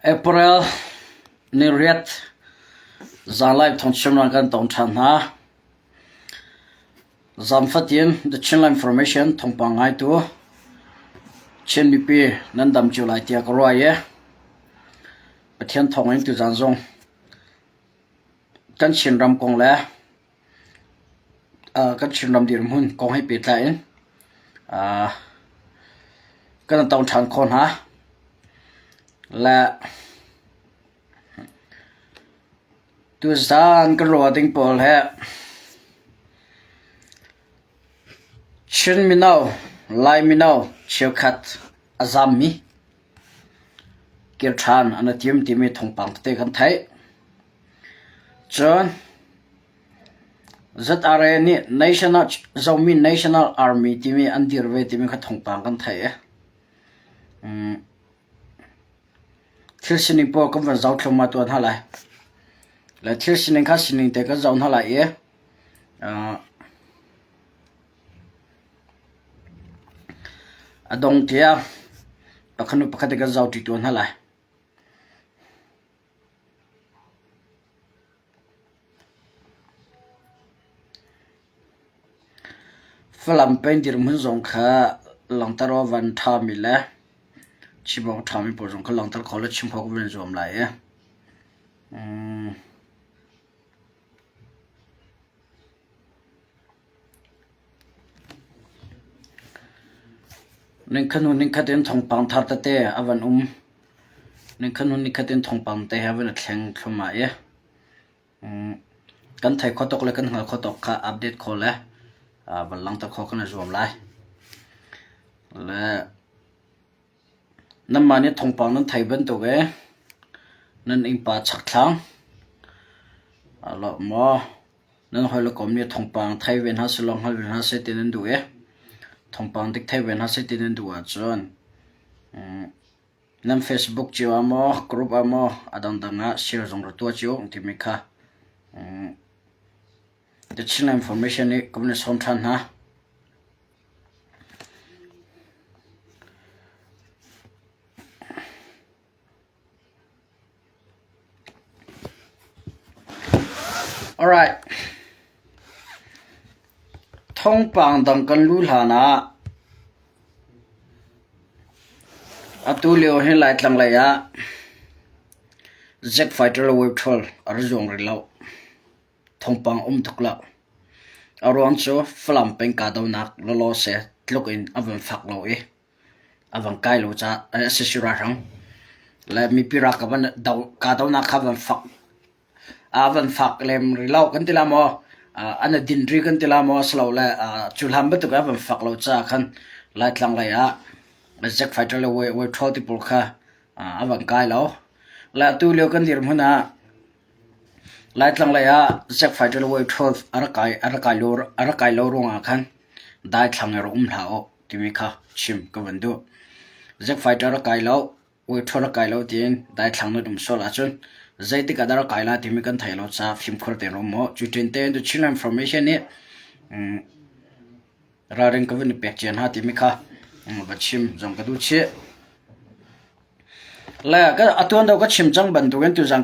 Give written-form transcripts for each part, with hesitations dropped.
April ni riat zanlai thawngchimnak kan tong ṭhan hna. Zan fatin The Chinland Information thawngpang ngaitu Chin mipi nan dam cio lai tiah ka ruah i Pathian thawngin tuzan zong kan Chinram kong le kan Chinram dirhmun kong he pehtlai in kan tong ṭhan khawh hna. Le tuzaan kan ruah ding pawl hi Chin mino, Lai mino cheukhat a zammi kir ṭhan an i tim timi thawngpang tete kan theih. Cun ZRA nih National Zomi National Army timi an dir ve timi kha thawngpang kan theih i thil sining pawl kan van zoh thluahmah tuah hna lai. Le thil sining kha sining te kan zoh hna lai i a dong tiang pakhat hnu pakhat in kan zohṭi tuah hna lai. Falam peng dirhmun zong kha langhter awk van ṭhami le chim awk ṭhami pawl zong kha langhter kho le chim kho ka van i zuam lai i. Nikhat hnu nikhat in thawngpang thar tete a van um. Nikhat hnu nikhat in thawngpang te he a van i thleng thluahmah i kan thei kho tuk le kan hngal kho tuk kha update kho le van langhter kho kan i zuam lai. Le Nanmah nih thawngpang nan thei bantuk i nan innpa chakthlang maw nan hawikom nih thawngpang thei ve hna sehlaw hngal ve hna seh ti nan duh i thawngpang dik thei ve hna seh ti nan duh ahcun nan Facebook cio ah maw group ah maw a dangdang ah share zong rak tuah cio timi kha The Chin Information nih ka van i sawm ṭhan hna. Alright. Thawngpang dang kan luh hlan ah atu lio hi Laitlang lei ah Jet fighter le wave troll a ra zuang rih lo. Thawngpang um tuk lo. A ruang cu Falam peng kahdohnak lawlaw seh tluk in a van fak lo i a van kai lo caah a si ralhrang le mipi ralkap an kahdohnak kha van fak a van fak lem rih lo kan ti la maw an i din rih kan ti la maw silole cu hlan bantuk in a van fak lo caah khan Laitlang lei ah Jack fighter le Waiṭhawl ti pawl kha a van kai lo. Le atu lio kan dirhmun ah Laitlang lei ah Jack fighter le Waiṭhawl a rak kai a rak kai lo a rak kai lo ruangah khan daithlang i rak um hlah u timi kha chim ka van duh. Jack fighter a kai lo, Waiṭhawl a kai lo tiin daithlang nan um sual ahcun zeitik ah dah rak kai lai timi kan thei lo caah fimkhur tein um u. Cu ṭin tein The Chinland Information nih ralring ka vun i pek cia hna timi kha va chim zong ka duh chih. Le atuan deuh ka chim cang bantukin tuzaan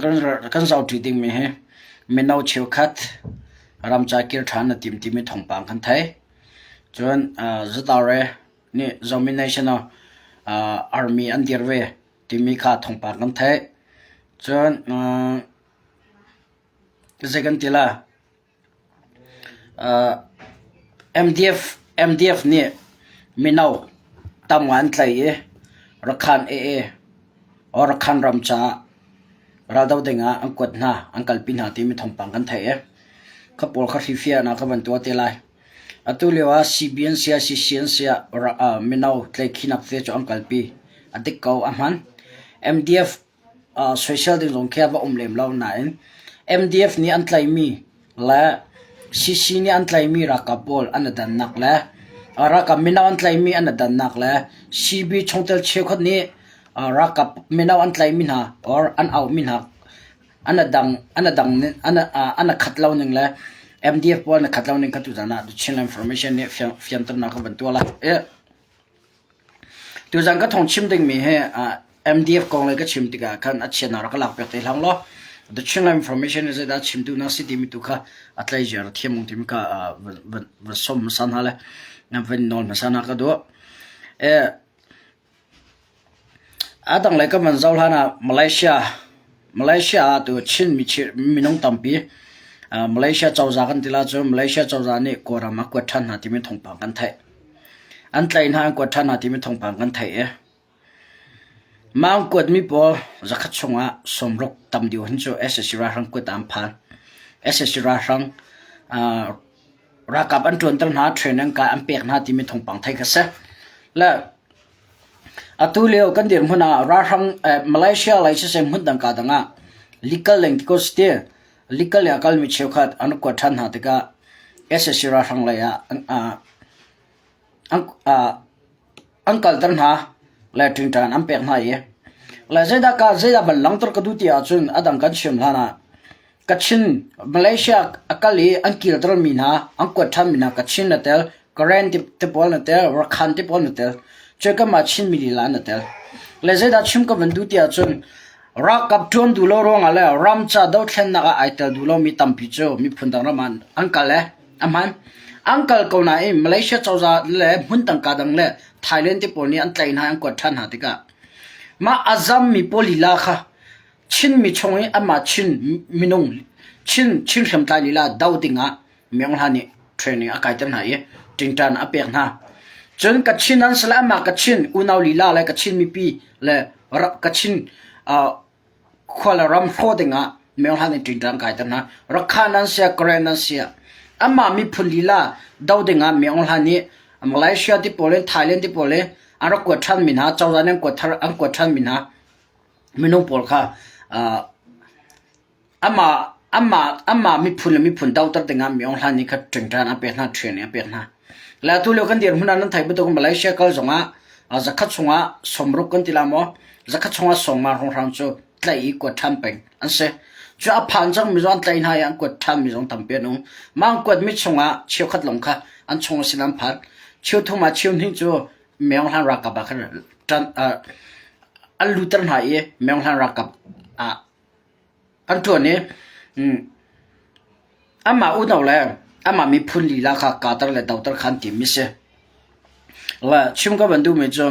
kan zohṭi dingmi hi mino cheukhat ramca kir ṭhan na tim timi thawngpang kan thei. Cun Zatare nih Zomi National Army an dir ve timi kha thawngpang kan theih. Cun zei kan ti la? MDF nih mino tam ngai an tlaih i Rakhan AA or Rakhan ram caah raldoh dingah an kuat hna, an kalpi hna timi thawngpang kan theih i kha pawl kha hrifiahnak ka van tuah te lai. Atu lio ah CB an si ah CC an si ah mino tlaihkhihnak tete cu an kalpi. A dik ko, a hman. MDF soisel ding zong khi a va um lem lo nain MDF nih an tlaihmi le CC nih an tlaihmi ralkap pawl an i dannak le ralkap mino an tlaihmi an i dannak le CB chungtel cheukhat nih ralkap mino an tlaihmi hna or an auhmi hna an i dang an i dang an i khat lo ning le MDF pawl an i khat lo ning kha tuzan ah The Chinland Information nih fianternak a van tuah lai. Tuzan ka thawng chim dingmi hi. MDF kong le ka chim tikah khan a chiatnak rak ka lakpiak te hlang law The Chinland Information in zeidah chimtu na si timi tu kha a tlai ziar thiam ung timi kha van van som hmasa hna le van nawl hmasa hna ka duh. Eh a dang lei kan van zoh hlan ah Malaysia Malaysia ah tu Chin mi minung tampi Malaysia cozah kan ti la cu Malaysia cozah nih Kawlram ah kuat ṭhan hna timi thawngpang kan theih. An tlaih hna an kuat ṭhan hna timi thawngpang kan theih i Mah an kuatmi pawl zakhat chungah sawmruk tam deuh hin cu sac ralhrang kut ah an phan. Sac ralhrang ralkap an ṭuanter hna, training kai an pek hna timi thawngpang theih kha si. Le atu lio kan dirhmun ah ralhrang Malaysia lei siseh hmun dang kaa dang ah likal leng ti ko si ti. Likal i a kalmi cheukhat an rak kuat ṭhan hna tikah sac ralhrang lei ah an kalter hna le ṭingṭan an pek hna i le zeidah ka zeidah van langhter ka duh ti ahcun a dang kan chim hlan ah Kachin Malaysia a kal i an kirter mi hna an kuat ṭhan mi hna Kachin na tel Karen te pawl na tel Rakhan te pawl na tel cuai kanmah Chin mi lila na tel le zeidah chim ka van duh ti ahcun ralkap ṭuan duh lo ruangah le ram ca dothlennak ah ai tel duh lomi tampi cu miphun dang ram ah an kal e A hmaan. An kal ko nain Malaysia cozah le hmun tangka dang le Thailand te pawl nih an tlaih hna i an kuat ṭhan hna tikah mah a zammi pawl lila kha Chinmi chung i anmah Chin minung Chin Chin hriamtlai lila do dingah Myo Hla nih training a kaiter hna i ṭingṭan a pek hna. Cun Kachin an si le anmah Kachin unau lila le Kachin mipi le Kachin khua le ram hrawh dingah myohlan in ṭingṭang kaiter hna. Rakhan an siah, Karen an siah, anmah miphun lila do dingah myohlan nih Malaysia ti pawl in Thailand ti pawl in an rak kuat ṭhanmi hna, cozah nih an kuat thar an kuat ṭhanmi hna minung pawl kha amah amah amah miphun le miphun doter dingah Myo Hlan nih kha ṭingṭan a pek hna, training a pek hna. Le atu lio kan dirhmun ah nan theih bantuk Malaysia kal zongah zakhat chungah sawmruk kan ti la maw zakhat chungah sawmnga hrawnghrang cu tlaih i kuat ṭhan peng an si. Cu a phan cang mi zong an tlaih hna i an kuat ṭhan mi zong tampi an um. Mah an kuat mi chungah cheukhat lawng kha an chung sin an phan. Cheu thum ah cheu hnih cu Myo Hlan ralkap ah khan ṭan an luter hna i Myo Hlan ralkap ah An ṭuan i amah unau le amah miphun lila kha kater le doter kha an timmi si. Le chim ka van duhmi cu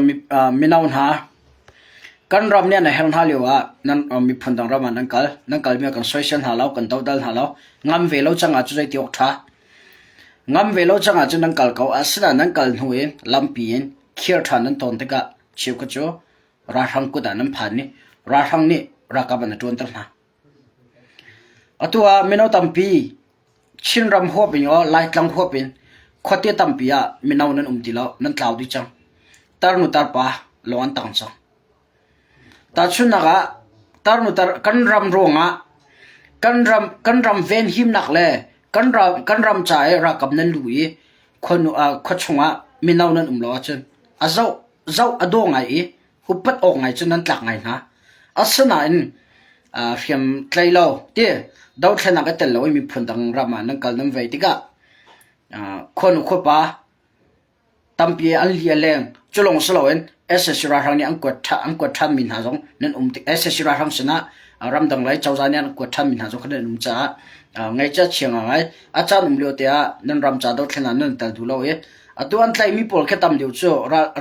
mino hna kan ram nih an herh hna lio ah nan miphun dang ram ah nan kal. Nan kalmi ah kan soisel hna lo, kan dodal hna lo. Ngam ve lo cang ah cu zeiti awk ṭha. Ngam ve lo cang ahcun nan kal ko. Asinain nan kal hnu in lampi in khir ṭhan nan tawn tikah cheukhat cu Ralhrang kut ah nan phan i ralhrang nih ralkap an ṭuanter hna. Atu ah mino tampi Chinram huap in aw Laitlang huap in khuate tampi ah mino nan um ti lo, nan tlau dih cang. Tarnu tarpa lawng an tang cang. Tahchunhnak ah tarnu tar kan ram ruangah kan ram kan ram venhimnak le kan ram kan ram ca i ralkap nan luh i khua khua chungah mino nan um lo ahcun a zoh zoh a dawh ngai i upat awk ngai cu nan tlak ngai hna. Asinain hriam tlai lo ti dothlennak i tel lo i miphun dang ram ah nan kal nan vei tikah khuanu khuapa tampi an li a leng. Cu lawng si loin sac ralhrang nih an kuat an kuat ṭhanmi hna zong nan um tik sac ralhrang sinah ramdang lei cozah nih an kuat ṭhanmi hna zong kha nan um caah ngaihchia chia ngai a caan um lio te ah nan ram ca dothlen ah nan tel duh lo i Atu an tlaihmi pawl khi tam deuh cu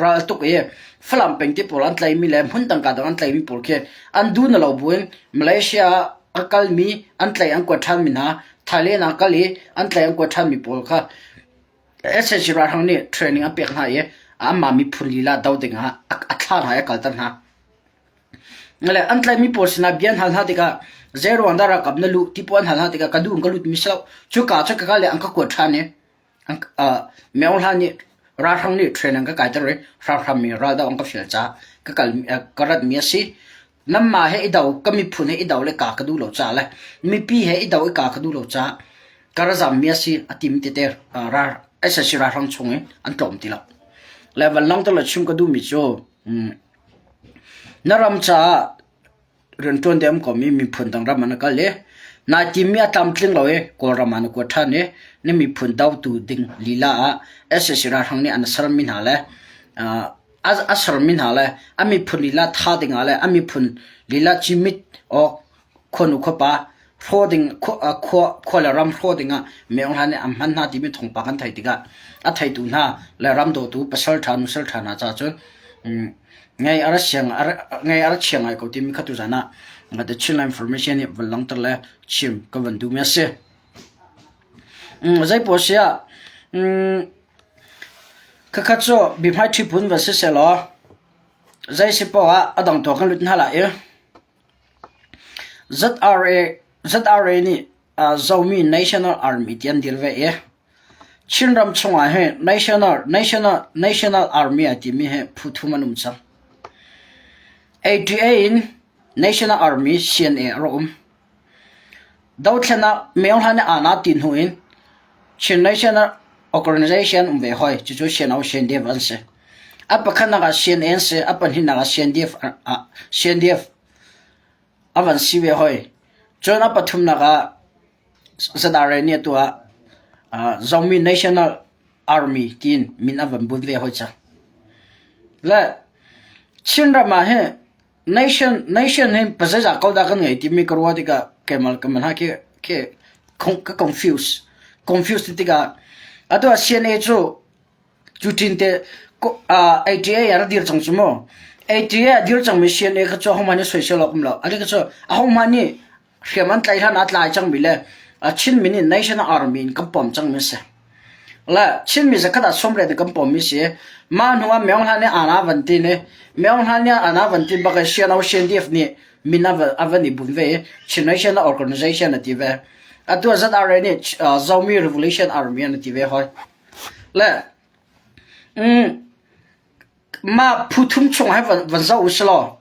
ral tuk i Falam peng ti pawl an tlaihmi le hmun dang ka dang an tlaihmi pawl khi an duh na lo buin Malaysia ah a kalmi an tlaih an kuat ṭhanmi hna Thailand ah kal i an tlaih an kuat ṭhanmi pawl kha sac ralhrang nih training an pek hna i anmah miphun lila do dingah a thlah hna i a kalter hna. Le an tlaihmi pawl sinah bia an hal hna tikah zei ruang dah ralkap na luh ti pawl an hal hna tikah ka duh in ka lutmi si lo. Cuka cu ka kal i an ka kuat ṭhan i Myo Hla nih ralhrang nih train an ka kaiter i hramhram mi raldoh an ka fial caah ka kal ka ratmi a si. Nanmah he i do, ka miphun he i do le ka ka duh lo caah le mipi he i do i ka ka duh lo caah ka ra zammi a si a timi tete ral sac ralhrang chung in an tlawm ti lo. Le vanlawng te le chim ka duhmi cu na ram caah Rianṭuan deuh an kom i miphun dang ram ah na kal i nai timmi a tlamtling lo i Kawlram ah na kuat ṭhan i na miphun dotu ding lila ah sac ralhrang nih an sermi hna le. a sermi hna le a miphun lila tha dingah le a miphun lila cimit awk khuanu khuapa hraw ding khua khua le ram hraw dingah Min Aung Hlaing nih an hman hna timi thawngpang kan theih tikah a theitu hna le ram dawtu pasal ṭha nusal ṭha hna caah cun ngei a ra siang ngei a ra chia ngai ko timi kha tuzan ah The Chinland Information nih van langhter le chim ka van duhmi a si. Zeipaoh si ah khakhat cu biahmaiṭhi phun va si sehlaw zei si paoh ah a dang tuah kan lut hna lai i ZRA ZRA nih Zomi National Army ti an dir ve i Chinram chungah hin National National National Army a timi hi phu thum an um cang. ATA in National Army CNA a rak um. Dothlen ah Myo Hlan nih aa ti hnu in Chin National Organization um ve hoi. Cucu CNO CNDF an si. A pakhatnak ah CNA an si, a pahnihnak ah CNDF CNDF a van si ve hoi. Cun a pathumnak ah ZRA nih atu ah Zomi National Army tiin min a van bunh ve hoi cang. Le Chinram ah hin nation nation hi pazeizah ko dah kan ngei timi ka ruah tikah keimah keimah hna khi khi ka confuse confuse ti tikah atu ah CNA cu Cutin te ATA a rak dir cang cu mu. ATA a dir cangmi CNA kha cu ahohmanh nih soisel awk um lo. Ani kha cu ahohmanh nih hriam an tlaih hlan ah tlai cangmi le Chinmi nih National Army in kan pom cangmi a si. Le Chinmi zakhat ah sawmriat in kan pommi si. Mah hnu ah Maung Hlan nih Ana van tin i Maung Hlan nih Ana van tin bak i CNO CNDF nih min a van i bun ve i Chin National Organization a ti ve. Atu ah ZRA nih Zomi Revolution Army an ti ve hoi. Le mah phu thum chung hi van zoh u silaw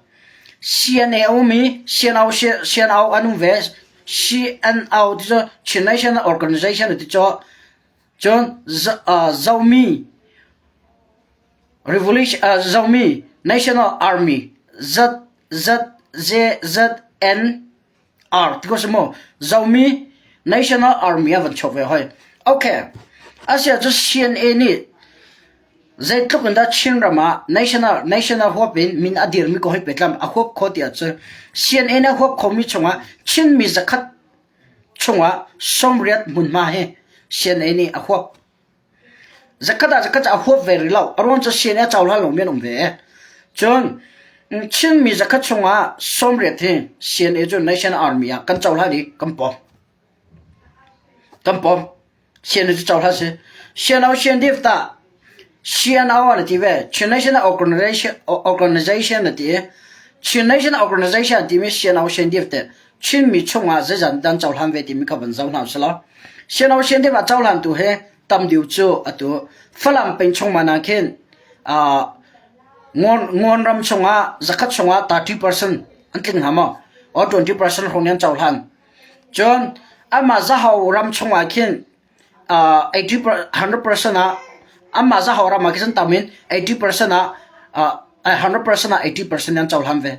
CNA a um i CNO CNO an um ve. CNO ti cu Chin National Organization ti cu cun Zomi Revolution Zomi National Army Z Z Z Z N R ti ko si mu. Zomi National Army a van chuak ve hoi. Okay. Asia cu CNA nih zeitluk in dah Chinram ah national national huap in min a dirmi ko hoi petlam a huap kho ti ahcun CNA nih a huap khomi chungah Chinmi zakhat chungah 80 hmunhma hi CNA nih a huap. Zakhat ah zakhat cu a huap ve rih lo. A ruang cu CNA a cohlan lomi an um ve. Cun Chinmi zakhat chungah 80 hi CNA cu National Army ah kan cohlan i kan pom. Kan pom. CNA cu cohlan si. CNO CNDF tah CNO an ti ve. Chin National Organization Organization a ti i Chin National Organization timi CNO CNDF te Chinmi chungah zeizat dan cohlan ve timi kha van zoh hna usih law. CNO CNDF ah cohlantu hi tam deuh cu atu Falam peng chung man ah khin Ngawn Ngawn ram chungah zakhat chungah 30% an tling hnga maw? Or 20% hrawng nih an cohlan. Cun amah Zahau ram chungah khin 80 100% ah amah Zahau ram ah khin tam in 80% ah 100% ah 80% an cohlan ve.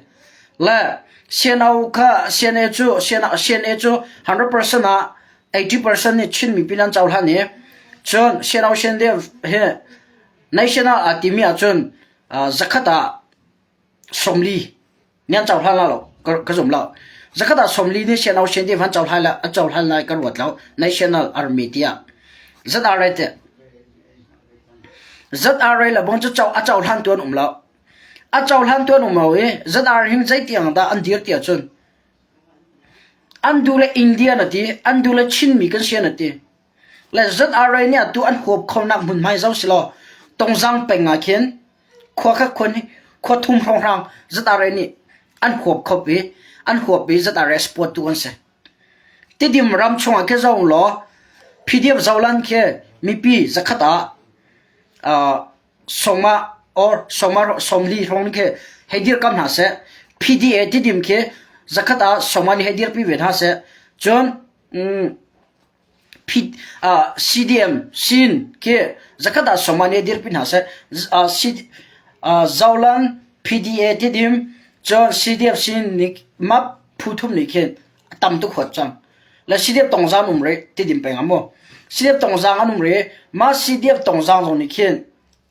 Le CNO kha CNA cu CNA cu 100% ah 80% nih Chin mipi an cohlan i cun CNO CNDF hi national aa timi ahcun zakhat ah 40 nih an cohlan la lo ka zum lo. Zakhat ah 40 nih CNO CNDF an cohlan la an cohlan lai ka ruat lo National Army tiah. ZRA te ZRA le bang cu a cohlan tu an um lo. A cohlan tu an um lo i ZR hin zeitiang dah an dir ti ahcun An duh le India na ti, an duh le Chinmi kan si na ti. Le ZRA nih atu an huap khonak hmunhma hi zoh silaw Tongzang peng ah khin khua kha khua khua thum hrawnghrang ZRA nih an huap khop i an huap i ZRA support tu an si. Tidim ram chungah khi zoh law PDF Zoland khi mipi zakhat ah uh, sawmah or sawmah sawmli hrawng khi hei dirkam hna seh. PDA tidim khi zakhat ah sawmah nih hei dirpi ve hna seh. Cun P, uh, CDM sin khi zakhat ah sawmah nih dirpi hna seh. Uh, C, uh, Zolan PDA tidim cun CDF sin nih map phu thum nih khin a tam tuk huat cang. Le CDF tongzang um rih tidim peng ah mu. CDF tongzang an um rih. Mah CDF tongzang zong nih khin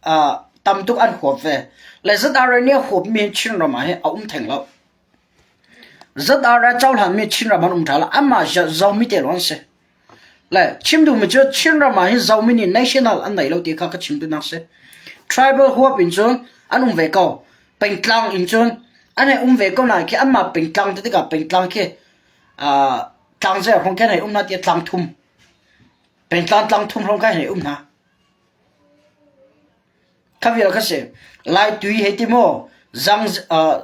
uh, tam tuk an huap ve. Le ZRA nih a huapmi hi Chinram ah hin a um theng lo. ZRA cohlanmi Chinram an um ṭha lo. Anmah Zomi te lawng an si. Le chim duhmi cu Chinram ah hin Zomi nih national an nei lo ti kha ka chim duhnak si. Tribal huap in cun an um ve ko. Pengtlang in cun an hei um ve ko nain khi anmah pengtlang ti tikah pengtlang khi tlang zei hrawng khi an hei um hna tiah tlang thum. Pengtlang tlang thum hrawng kha an hei um hna. Kha vial kha si. Laitui hei ti maw zang a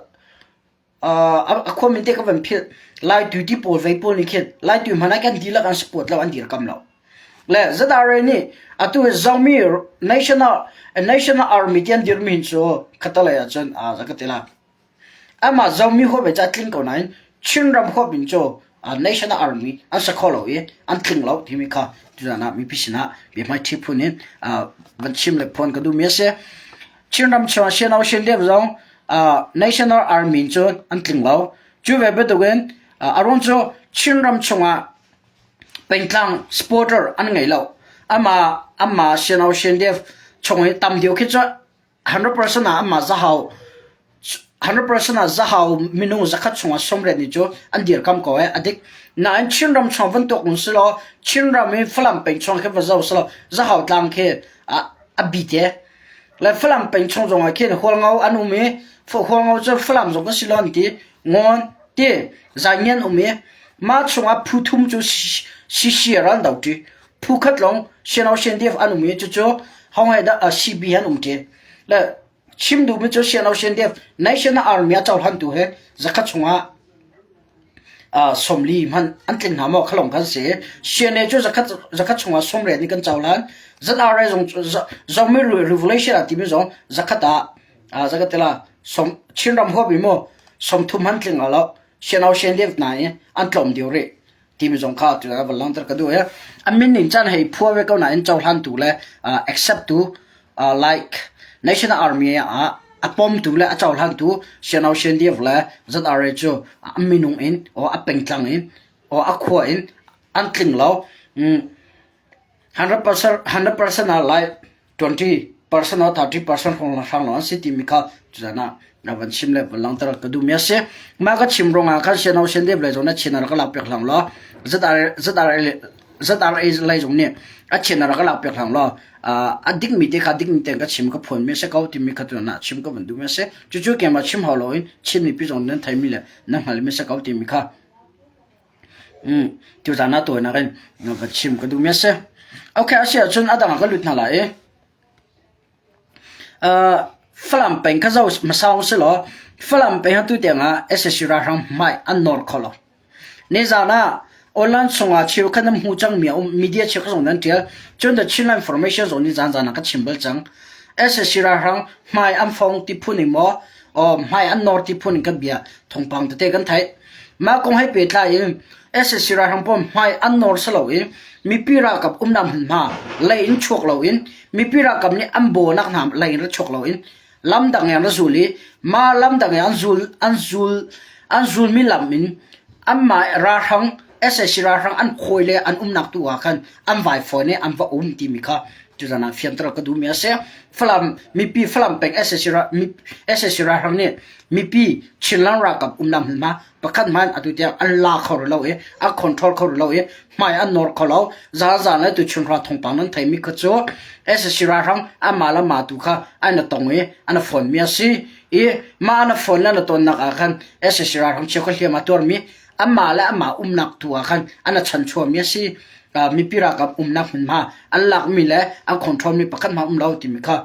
khua min te ka van philh. Laitui ti pawl vei pawl nih khin Laitui hmanh ah kan dihlak an support lo an dirkam lo. Le ZRA nih atu Zomi National National Army ti an dirmi hin cu khatalei ahcun a ka ti la. Amah Zomi huap in cu a tling ko nain Chinram huap in cu National Army an sa kho lo i an tling lo timi kha tuzan ah mipi sinah biahmaiṭhi phun in van chim le phuan ka duhmi a si. Chinram chungah Sino Shin zong National Army cu an tling lo. Cu ve bantukin a ruang cu Chinram chungah pengtlang supporter an ngei lo. Amah amah Sino Shin chung i tam deuh khi cu 100% ah amah zahau 100% ah zahau minung zakhat chungah sawmriat nih cu an dirkam ko ee a dik. Nain Chinram chung van tuak un silaw Chinram i Falam peng chung khi va zoh silaw zahau tlang khi a bi te. Le Falam peng chung zongah khin Hualngo an um i Hualngo cu Falam zong kan si lo an ti. Ngawn ti Zaingian um i mah chungah phu thum cu CC ral do ṭi. Phu khat lawng CNO CNDF an um i cucu hong he dah CB he an um ṭi. Le chim duhmi cu CNO CNDF National Army a cohlantu he zakhat chungah 40 hmanh an tling hna maw kha lawng kan si. CNA cu zakhat zakhat chungah 80 nih kan cohlan. ZRA zong Zomi Revolution ah timi zong zakhat ah zakat tila som Chinram huap i mu 30 hmanh tling lo CNO CNDF hna i an tlawm deuh rih. Timi zong kha tu van langhter ka duh i a min ning caan hei phua ve ko nain cohlantu le accept tu like National Army ah a pomtu le a cohlantu CNO CNDF le ZRA cu a minung in or a pengtlang in or a khua in an tling lo. 100% 100% ah lai 20% or 30% hrawng hrang lawng an si timi kha tuzan ah na van chim le van langhter ka duhmi a si. Mah ka chim ruangah khan CNO CNDF lei zong na chin rak ka lak piak hlang law ZRA ZRA lei zong nih a chin rak ka lak piak hlang law a dikmi te kha dikmi tein ka chim ka phuanmi a si ko timi kha tuzan ah chim ka van duhmi a si. Cucu keimah chim hau loin Chin mipi zong nan theimi le nan hngalmi a si ko timi kha Tuzan ah tawinak in va chim ka duhmi a si. Okay, a si ahcun a dang ah ka lut hna lai i Falam peng kha zoh hmasa u silaw Falam peng atu tiangah sac ralhrang hmai an nawr kho lo. Nizan ah online chungah cheukhat nan hmuh cangmi a um, media cheukhat zong nan ṭial. Cun The Chinland Information zong nih zan-zan ah ka chim bal cang. Sac ralhrang hmai an fong ti phun in maw, hmai an nawr ti phun in kan bia thawngpang tete kan theih. Mah kong he pehtlai in sac ralhrang pawl hmai an nawr si lo i mipi ralkap umnak hmunhma lei in chuak loin mipi ralkap nih an bawnak hna lei in ra chuak loin lamdang in an ra zul i mah lamdang in an zul an zul an zulmi lam in anmah ralhrang sac ralhrang an hawi le an umnak tu ah khan an vai fawn i an va um timi kha tuzan ah fianter ka duhmi a si. Falam mipi Falam peng sac ralhrang nih mipi Chinland ralkap umnak hmunhma pakhat hmanh atu tiang an la kho rih lo i an control kho rih lo i hmai an nawr kho lo. Zaanzaan le tuchun hra thawngpang nan theimi kha cu sac ralhrang anmah le mah tu kha an i tong i an i fonmi a si i mah an i fon le an i tonnak ah khan sac ralhrang cheukhat hliam a tuarmi anmah le anmah umnak tu ah khan an i chanchuahmi a si. Mipi ralkap umnak hmunhma an lakmi le an control mi pakhat hmanh um lo timi kha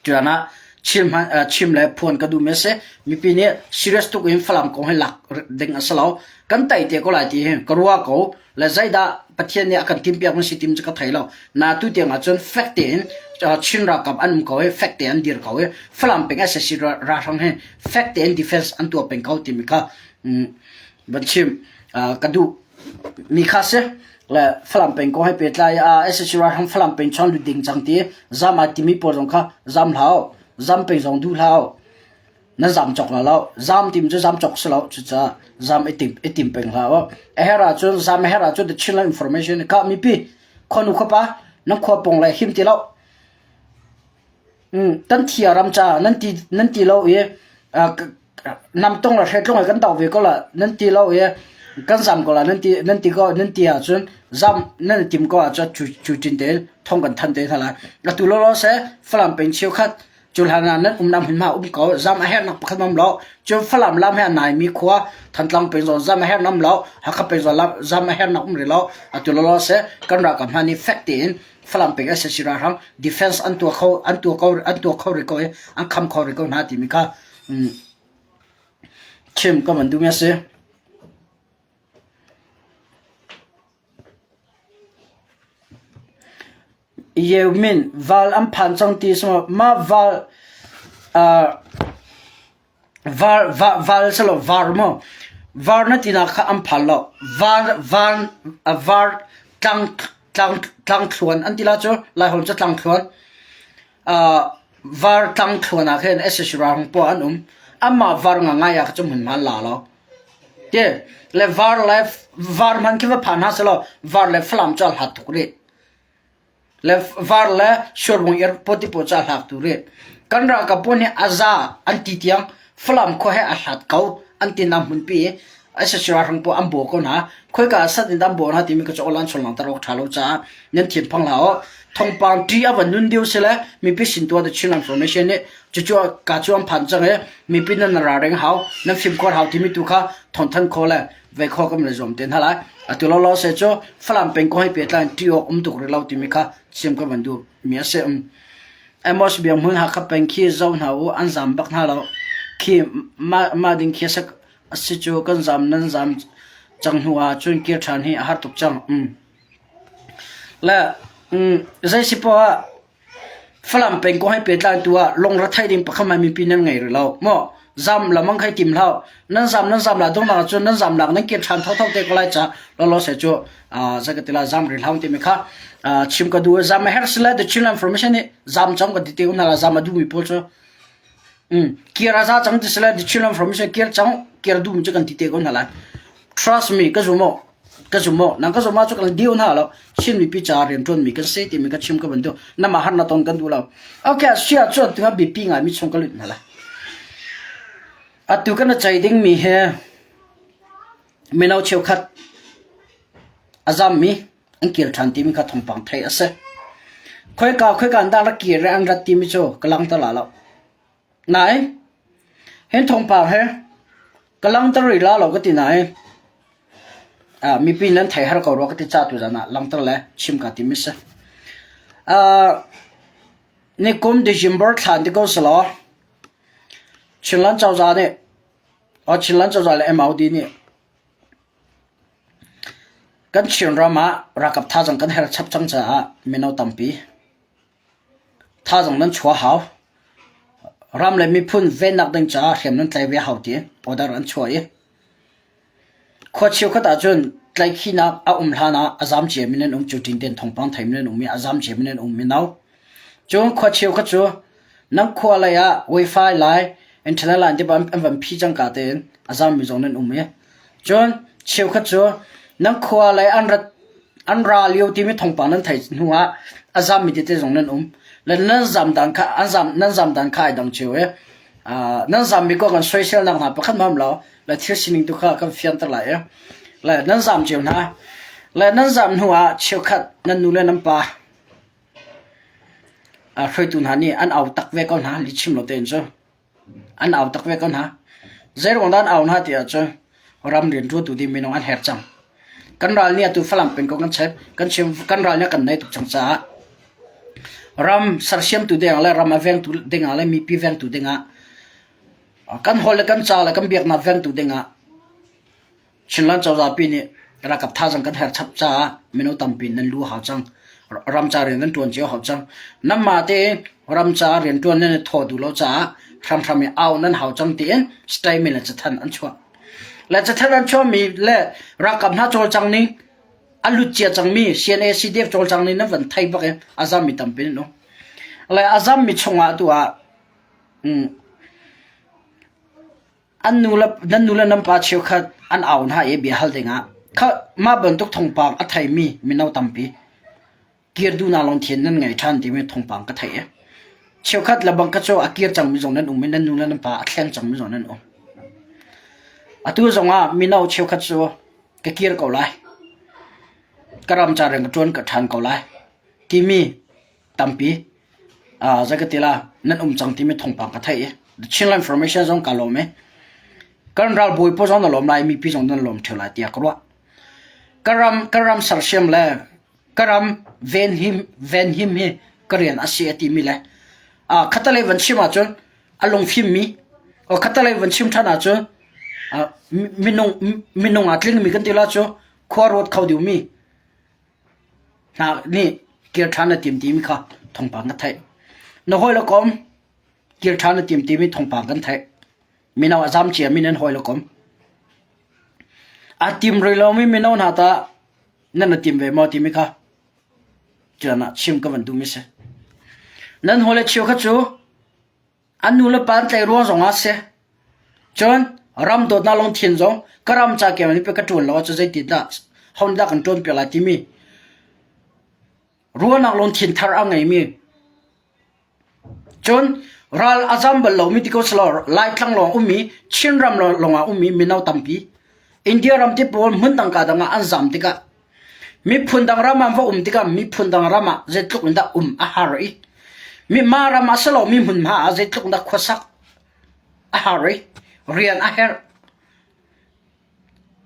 Tuan ah chim le phuan ka duhmi a si. Mipi nih serious tuk in Falam kong hi lak ding a si lo. Kan tei te ko lai ti hi ka ruah ko. Le zeidah Pathian nih a kan timhpiak mi si tim cu ka thei lo. Na tu tiang ahcun fek tein Chin ralkap an um ko i fek tein an dir ko i Falam peng sac ralhrang hi fek tein defense an tuah peng ko timi kha van chim ka duh mi kha si. Le Falam peng kong he pehtlai ah sac ralhrang Falam peng chuan lut ding cang ti zam ai timi pawl zong kha zam hlah zam peng zong duh hlah nan zam cawk la lo zam tim cu zam cawk si lo cucaah zam i tim i tim peng hlah a herh ahcun zam a herh ahcun the Chinland information kha mipi khuanu khuapa nan khua pong le him ti lo. Kan thi a ram caah nan ti nan ti lo i namtong le hreitlung he kan do ve ko la nan ti lo i kan zam ko la nan ti nan ti ko nan ti ahcun zam nan i tim ko ahcun cu cu cin tein thong kan than te hna lai. Atu lawlaw seh Falam peng cheukhat cu hlan ah nan umnak hmunhma um ko zam a herhnak pakhat um lo. Cun Falam lam he a naimi khua Thantlang peng zong zam a herhnak um lo. Hakha peng zong zam a herhnak um rih lo. Atu lawlaw seh kan ralkap hna nih fek tein Falam peng SAC ralhrang defense an tuah kho an tuah ko an tuah kho rih ko i an kham kho rih ko hna timi kha chim ka van duhmi a si. Yeumin val an phan cang ti sima ma val uh, Var, va, val si lo, var maw? Var na tinak kha an phal lo. Var, van, a var tlang, tlang, tlangthluan an ti la cu, Laiholh cu tlangthluan. Uh, var tlangthluan ah khin SSC ralhung pawl an um. Amah var nga ngai ah cu hmunhma an la lo. Te, le var le var hman khi va phan hna selaw var le Falam cu a hlat tuk rih. Le var le suarbung airport ti pawl cu a hlak tu rih. Kan ralkap pawl nih a za an ti tiang Falam khua he a hlat ko an ti nak hmunpi i sac ralhrang pawl an baw ko hna. Khoika ah sat in dah an baw hna timi ka cu online chung langhter awk ṭha lo caah nan thinphang hlah u. Thawngpang ṭi a van nun deuh si le mipi sin tuah The Chin Information nih cucu ka cu an phan cang i mipi nan ralring hau, nan fimkhur hau timi tu kha thawngthanh khawh le ve kho kan le zuam te hna lai. Atu lawlaw se cu Falam peng kong he pehtlai in ṭih awk um tuk rih lo timi kha chim ka van duh mi a si. Amos Biak Hmun Hakha peng khi zoh hna u an zam bak hna lo. Khi mah mah ding khi a si cu kan zam nan zam cang hnu ah cun kir ṭhan hi a har tuk cang. Um. Le um, zei si poah ah Falam peng kong he pehtlai tu ah lungretheih ding pakhat hmanh mipi nan ngei rih lo. Maw zam lamang khai tim hlah. Nan zam nan zam la dongnak cun nan zam lak nan kir ṭhan thotho te ko lai ca lawlaw se cu zei ka ti la zam rih hlah timi kha chim ka duh. Zam a herh sile the Chin Information nih zam cang ka ti te hna la zam a duhmi pawl cu kir a za cang ti sile the Chin Information kir cang kir duhmi cu kan ti te ko hna lai. Trust me ka zum aw. Ka zum aw. Nang ka zum ahcun kan diu hna lo. Chin mipi ca rianṭuan mi kan si timi ka chim ka van duh. Nama har na ton kan duh lo. Okay, sia cuan tu biapi ngai mi chung ka lut hna la. Atu kan cei ding mi he mino cheukhat a zam mi an kir ṭhan timi kha thawngpang theih a si. Khoika khoika an dah rak kir an rat timi cu ka lang ta la lo. Nain, hin thawngpang he ka langhter rih la lo ka ti nain ah mipi nan thei har ko rua ka ti ca tuzan ah langhter le chim ka tim a si. Ah nikum December thla an ti ko selaw Chinland cozah nih oh Chinland cozah le MOD nih kan Chinram ah ralkap thazaang kan herh chap cang caah mino tampi Thazaang nan chuah hau. Ram le miphun vennak ding caah hriam nan tlai ve hau ti order an chuah i khua cheukhat ahcun tlaihkhihnak a um hlan ah a zaam ciami nan um cu ṭin thawngpang theimi nan um i a zaam ciami nan um mino. Cun khua cheukhat cu nan khua lei ah wifi lai internet line te an van phi cangka tein a zaammi zong nan um i cun cheukhat cu nan khua lei an rat An ra lio timi thawngpang nan theih hnu ah a zammi tete zong nan um. Le nan zam dan kha an zam nan zam dan kha ai dang cio i uh, nan zammi ko kan soiselnak hna pakhat hmam lo le thil sining tu kha kan fianter lai i le nan zam cio hna le nan zam hnu ah cheukhat nan nu le nan pa uh, hruaitu hna nih an au tak ve ko hna li chim lo tein cu An au tak ve ko hna. Zeiruang dah an au hna ti ahcun ram rianṭuantu ding minung an herh cang. Kan ral nih atu Falam peng ko kan chep, kan chim, kan ral nih a kan nei tuk cang caah ram sersiamtu dingah le ram a vengtu dingah le mipi vengtu dingah kan holh le kan ca le kan biaknak vengtu dingah Chinland cozah pi nih ralkap thazaang kan herh chap caah mino tampi nan lu hau cang. Ram ca rian nan ṭuan cio hau cang. Nanmah tein ram ca rian ṭuan nan i thawh duh lo caah hramhram i au nan hau cang tiin statement le cathanh an chuah. Le cathanh an chuahmi le ralkap hna cawlcang ning a lut cia cangmi CNA CDF cawlcang ning nan van thei bak i a zammi tampi nan um. Le a zammi chungah tu ah An nu le nan nu le nan pa cheukhat an au hna i bia hal dingah kha mah bantuk thawngpang a theimi mino tampi kir duhnak lungthin nan ngei ṭhan timi thawngpang ka theih i. Cheukhat le bang kha cu a kir cangmi zong nan um i nan nu le nan pa a thleng cangmi zong nan um. Atu zongah mino cheukhat cu ka kir ko lai. Ka ram ca rian ka ṭuan ka ṭhan ko lai timi tampi zei ka ti la nan um cang timi thawngpang ka theih i The Chinland Information zong ka lawm i kan ralbawi pawl zong na lawm lai mipi zong nan lawm ṭheo lai tiah ka ruah. Ka ram ka ram sersiam le ka ram venhim venhim hi ka rian a si a timi le khatalei van chim ahcun a lungfimmi khatalei van chim ṭhan ahcun minung minung aa tlingmi kan ti la cu khua ruat kho dingmi hna nih kir ṭhan na tim timi kha thawngpang ka theih. Na hawi le kom kir ṭhan na tim timi thawngpang kan theih. Mino a zam ciami nan hawi le kom. A tim rih lomi mino hna tah nan na tim ve maw timi kha tuan ah chim ka van duhmi si. Nan hawi le cheu kha cu An nu le pa an tlaih ruang zongah a si. Cun ram dawtnak lungthin zong ka ram ca keng in ka ṭuan lo ahcun zeitindah ho nih dah kan ṭuanpiak lai timi ruahnak lungthin thar a ngeimi cun ral a zam bal lomi ti ko selaw Laitlang lawng ummi Chinram lawngah ummi mino tampi India ram te pawl hmun dang ka dang ah an zam tikah Miphun dang ram ah an va um tikah miphun dang ram ah zeitluk in dah um a har i mi mah ram ah si lomi hmunhma ah zeitluk in dah khuasak a har i rian a herh.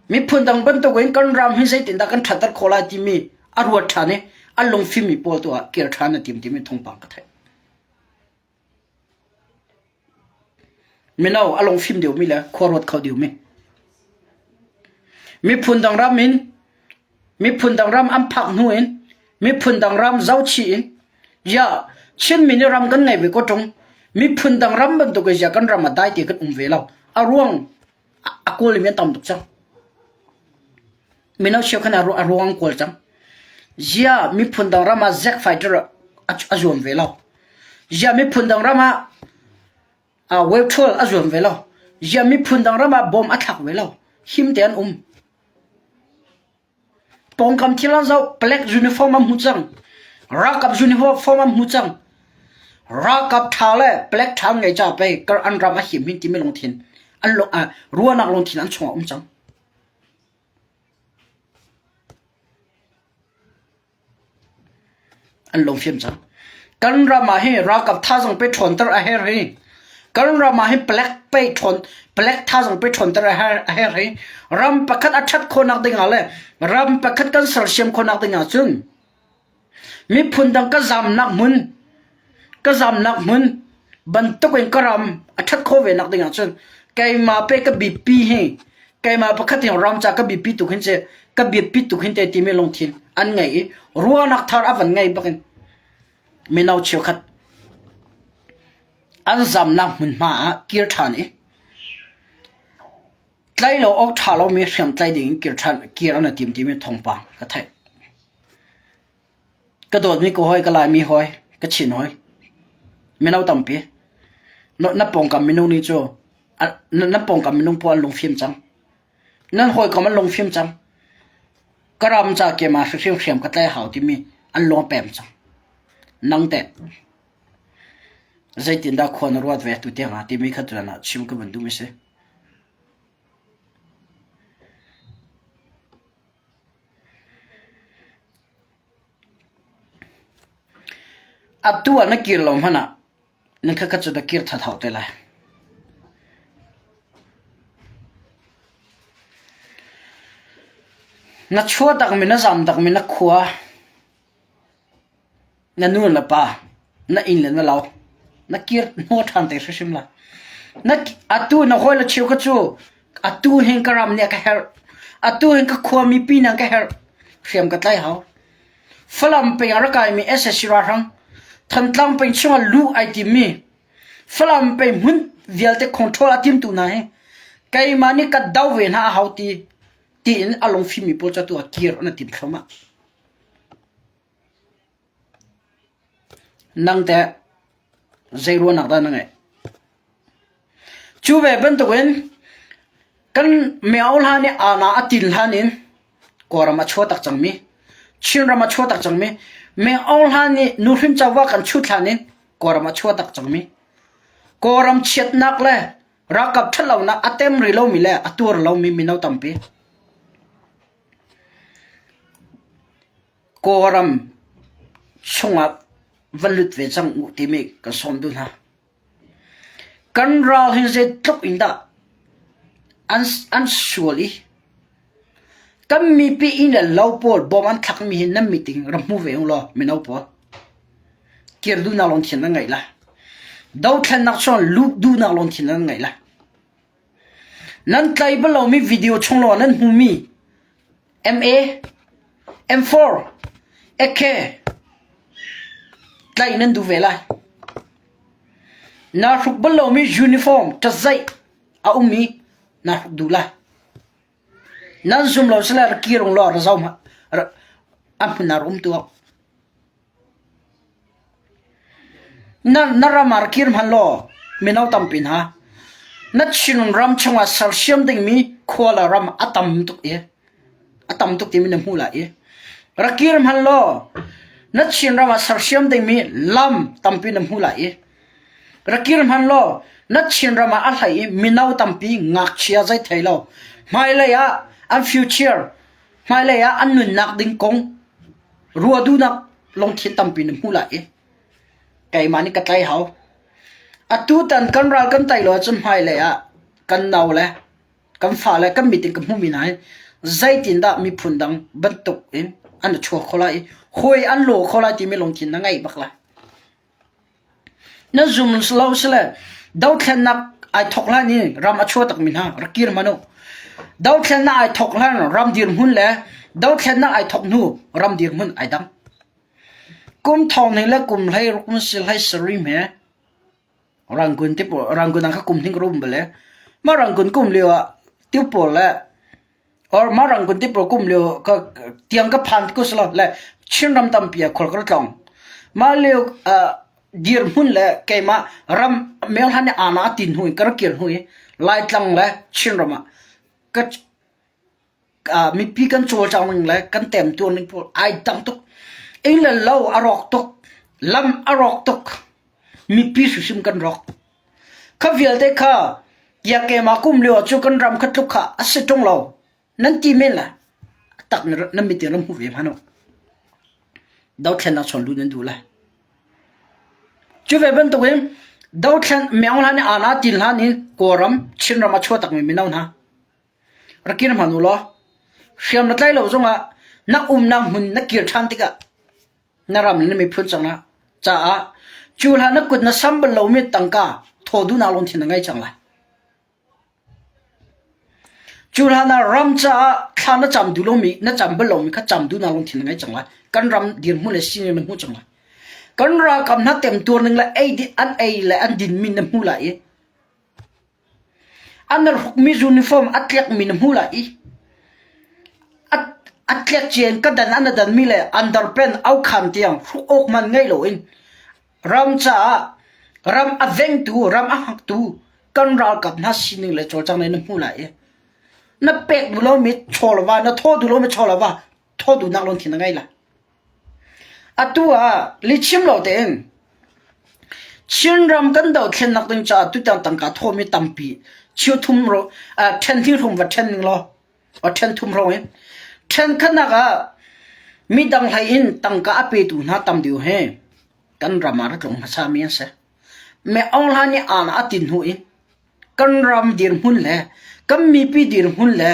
Miphun dang bantukin kan ram hi zeitindah kan ṭhatter khawh lai timi a ruat ṭhan i a lungfimmi pawl tu ah kir ṭhan a tim timi thawngpang ka theih. Mino a lungfim deuhmi le khua ruat kho deuhmi. Miphun dang ram in miphun dang ram an phak hnu in miphun dang ram zohchih in ya Chinmi nih ram kan ngei ve ko ṭung miphun dang ram bantuk in zia kan ram a dai ti kan um ve lo. A ruang a kawl mi an tam tuk cang. Mino cheukhat a ruang kawl cang. Zia miphun dang ram ah Zack fighter a zuam ve lo. Zia miphun dang ram ah wave troll a zuam ve lo. Zia miphun dang ram ah bom a thlak ve lo. Him te an um. Pawngkam thil an zoh black uniform an hmu cang. Ralkap uniform an hmu cang. Ralkap ṭha le black ṭha ngei ca pei kar an ram a him hin timi lungthin an ruahnak lungthin an chungah um cang. An lungfim cang. Kan ram ah hi ralkap thazaang pe ṭhawnter a herh hi. Kan ram ah hi palek pe ṭhawn palek thazaang pe ṭhawnter a herh a herh hi. Ram pakhat a ṭhat khawhnak ding ah le ram pakhat kan sersiam khawhnak ding ah cun Miphun dang ka zamnak hmun ka zamnak hmun bantuk in ka ram a ṭhat khawh ve nak ding ahcun keimah pe ka biapi hi keimah pakhat hi ram ca ka biapi tuk hin si ka biapi tuk hin te timi lungthin an ngei i ruahnak thar a van ngei bak in mino cheukhat an zamnak hmunhma ah kir ṭhan i tlai lo awk ṭha lomi hriamtlai ding in kir ṭhan kir an i tim timi thawngpang ka theih. Ka dawtmi ka hawi, ka Laimi hawi, ka Chin hawi, mino tampi na pawngkam minung nih cu na pawngkam minung pawl an lungfim cang. Nan hawikom an lungfim cang. Ka ram ca keimah hrimhrim hriam ka tlai hau timi an lung a pem cang. Nang teh zeitindah khua na ruat ve tu tiang ah timi kha tuan ah chim ka van duhmi si. Atu ah na kir lo hmanh ah na khakhat cu na kir thatho te lai. Na chuah takmi na zam takmi na khua Na nu le pa, na inn le na lo, na kir hnaw ṭhan te hrimhrim lai. Na, atu na hawile cheu kha cu atu hin ka ram nih a ka herh. Atu hin ka khua mipi nih an ka herh. Hriam ka tlai hau. Falam peng ah rak kaimi SSC ralhrang, Thantlang peng chungah luh ai timmi, Falam peng hmun vialte control a timtu hna hi keimah nih ka do ve hna a hau ti tiin a lungfimmi pawl cu atu ah kir an i tim thluahmah. Nang teh zei ruahnak dah na ngeih? Cu ve bantukin kan meo hlan i aana a tin hlan in Kawlram a chuah tak cangmi, Chinram a chuah tak cangmi, meo hlan i nuhrin covo kan chut hlan in. Kawlram a chuah tak cangmi. Kawlram chiatnak le ralkap ṭhatlonak a tem rih lomi le a tuar lomi mino tampi. Kawlram chungah va lut ve cang u timi kan sawm duh hna. Kan ral hi zeitluk in dah an sual i kan mipi inn le lo pawl bawm an thlakmi hi nan meeting rak hmu ve u law mino pawl. Kir duhnak lungthin nan ngeih lai. Dothlennak chung luh duhnak lungthin nan ngeih lai. Nan tlai bal lomi video chung lawng nan hmumi MA, M4, AK tlaih nan duh ve lai. Naa hruk bal lomi uniform ṭazaih a ummi naa hruk duh lai. Nan zum lo sile ra kir ung law ra zoh hmanh. A hmun ah ra um tuah. Na ram ah ra kir hmanh law mino tampi hna na Chin ram chungah sersiam dingmi khua le ram a tam tuk i a tam tuk timi na hmuh lai i ra kir hmanh law na Chin ram ah sersiam dingmi lam tampi na hmuh lai i ra kir hmanh law na Chin ram ah a hlei i mino tampi ngakchia zei thei lo hmailei ah an future hmailei ah an nunnak ding kong Ruah duhnak lungthin tampi na hmuh lai i keimah nih ka tlai hau. Atutan kan ral kan tei lo ahcun hmailei ah kan no le kan fale kan mit in ka hmuhmi hna hi zeitindah miphun dang bantuk in an i chuak kho lai i hawi an law kho lai timi lungthin na ngei bak lai. Na zum lo sile dothlennak ai thawk hlan i ram a chuah takmi hna rak kir hmanh u. Dothlennak ai thawk hlan ram dirhmun le dothlennak ai thawk hnu ram dirhmun ai dang. Kum thong hnih le kum hlei ruk na si hlei sarih hme Rangoon ti pawl Rangoon ah kha kum hnih ka rum bal e. Mah Rangoon kum lio ah tiu pawl le or mah Rangoon ti pawl kum lio ka tiang ka phan ko silo le Chinram tampi ah khual ka ra tlawng. Mah lio uh, dirhmun le keimah ram Myohlan nih ana a tin hnu in ka ra kir hnu i Laitlang le Chinram ah ka mipi kan cawlcang ning le kan temtuar ning pawl ai dang tuk. Inn le lo a rawk tuk. Lam a rawk tuk. Mipi hrimhrim kan rawk. Kha vialte kha Yakema kum lio cu kan ram kha tluk kha a si ṭung lo. Nan ti men la. Tak nan mit ram hmu ve hmanh u. Dothlennak chawn lu nan duh lai. Cu ve bantukin dothlen Myaung Hlan i Ana Tin Hlan in Kawlram Chinram a chuah takmi mino hna. Rak kir hmanh u law hriam na tlaih lo zongah na umnak hmun na kir ṭhan tikah na ram le na miphun cangah caah cu hlan na kut na sam bal lomi tangka thaw duhnak lungthin na ngei cang lai. Cu hlan ah ram caah thla na cam duh lomi na cam bal lomi kha cam duhnak lungthin na ngei cang lai. Kan ram dirhmun le sining na hmuh cang lai. Kan ralkap hna temtuar ning le ei an ei le an dinmi na hmuh lai i An hrukmi uniform a tlekmi na hmu lai i a tlek cia in ka dan an a danmi le underpant aukhan tiang hruk awk man ngei loin ram caah ram a vengtu ram a hngaktu kan ralkap hna sining le cawlcang na hmu lai i na pek duh lomi chaw le va na thaw duh lomi chaw le va thaw duhnak lungthin na ngei lai. Atu ah lihchim lo tein Chinram kan dothlennak ding caah tutan tangka thawmi tampi cheuthum ṭhen hnih hrum va ṭhen ning law ṭhen thum hrawng in ṭhen khatnak ah midang hlei in tangka a petu hna tam deuh he kan ram ah ra tlung hmasa mi an si. Me Aung Hla nih aan a tin hnu in kan ram dirhmun le kan mipi dirhmun le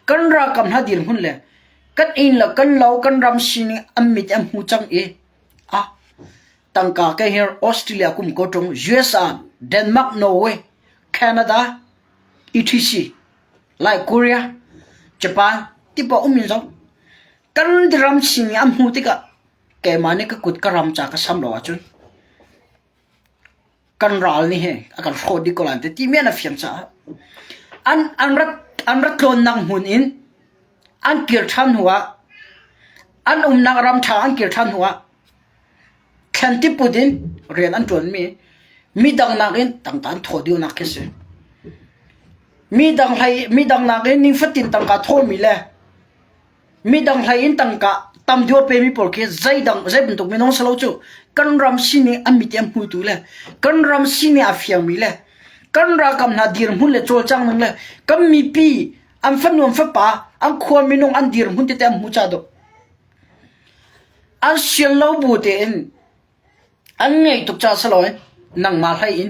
kan ralkap hna dirhmun le kan inn le kan lo kan ram sining an mit an hmu cang i ah tangka ke hi Australia kum ko tung USA Denmark Norway Canada etc like Korea Japan tipa um in zong kan ram sining an hmu tikah keimah nih ka kut ka ram ca ka sam lo ahcun kan ral nih he a kan hrawh dih ko lai ti mi an fiang caah an an rat an rat tlawnnak hmun in an kir ṭhan hnu ah an umnak ram ṭha an kir ṭhan hnu ah thlan tiput in rian an ṭuanmi midang nakin tangka an thawh deuhnak khi si. Midang hlei midang nakin nifatin tangka thawhmi le midang hlei in tangka. Tam deuh a pemi pawl khi zeidang zei bantuk minung si lo cu kan ram sining an mit i an hmutu le kan ram sining a fiangmi le kan ralkap hna dirhmun le cawlcang ning le kan mipi an fanu an fapa an khua minung an dirhmun tete an hmu ca dawh. An sian lo bu tein an ngeih tuk caah si loin nangmah hlei in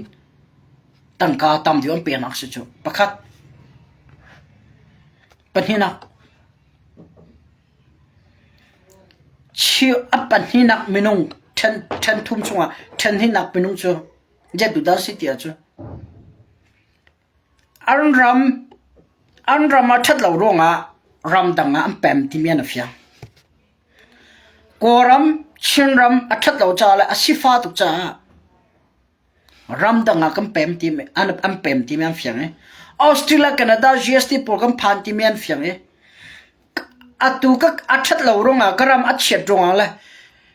tangka tam deuh an peknak si cu. Pakhat. Pahnihnak. A pahnihnak minung ṭhen thum chungah ṭhen hnihnak minung cu zeitu dah a si ti ahcun an ram an ram a ṭhat lo ruangah ramdang ah an pem timi an i fiang. Kawlram, Chinram a ṭhat lo caah le a sifah tuk caah Ramdang ah kan pem timi an pem timi an fiang i Australia, Canada, GST pawl kan phan timi an fiang i atu ka a ṭhat lo ruangah ka ram a chiat ruangah le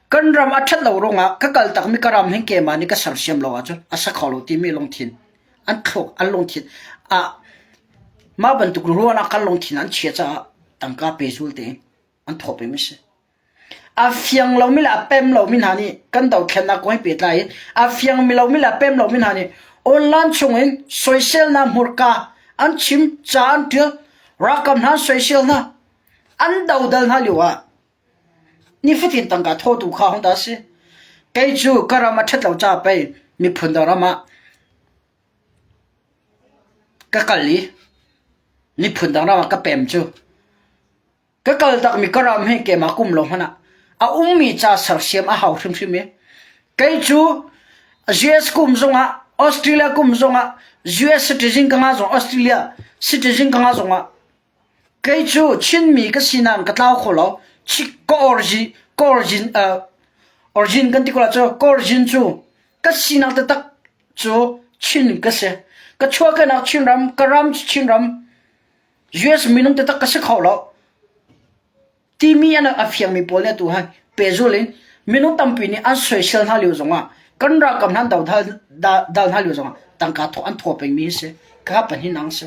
kan ram a ṭhat lo ruangah ka kal takmi ka ram hin keimah nih ka sersiam lo ahcun a sa kho lo timi lungthin an thluak an lungthin ah mah bantuk ruahnak kan lungthin an chia caah tangka pe zul tein an thawh peng a si. A fiang lomi le a pem lomi hna nih kan dothlennak kong he pehtlai in a fiang lomi le a pem lomi hna nih online chungin soiselnak hmurka an chim, ca an ṭial, ralkap hna an soisel hna, an dodal hna lio ah nifatin tangka thawtu kha hong dah a si. Kei cu ka ram a ṭhat lo caah pei miphun dang ram ah ka kal i miphun dang ram ah ka pem cu. Ka kal takmi ka ram hi keimah kum lo hmanh ah a ummi ca sersiam a hau hrimhrim i kei cu US kum zongah Australia kum zongah US citizen ka ngah zong Australia citizen ka ngah zongah kei cu Chinmi ka sinak ka tlau kho lo. Ka origin ka origin uh, origin kan ti ko la cu ka origin cu ka sinak taktak cu Chin ka si. Ka chuahkehnak Chinram, ka ram cu Chinram. US minung taktak ka si kho lo timi an a fiangmi pawl nih atu hi pehzul in minung tampi nih an soisel hna lio zongah kan ralkap hna an do dal hna lio zongah tangka thawh an thaw pengmi a si. Kha pahnih nang si.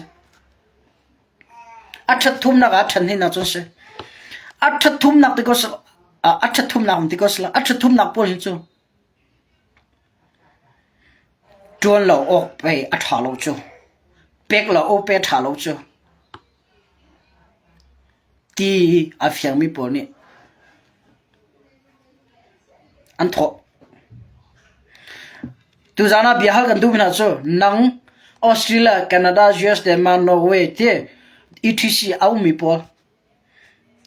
A ṭhat thumnak ah ṭhan hin ahcun si. A ṭhat thumnak ti ko a ṭhat thumnak ti ko sila a ṭhat thumnak pawl hi cu Ṭuan lo awk pei a ṭha lo cu. Pek lo awk pei a ṭha lo cu. Ti a fiangmi pawl nih an thawh. Tuzaan ah biahal kan duhmi hna cu nang Australia, Canada, US, Denmark, Norway ti etc a ummi pawl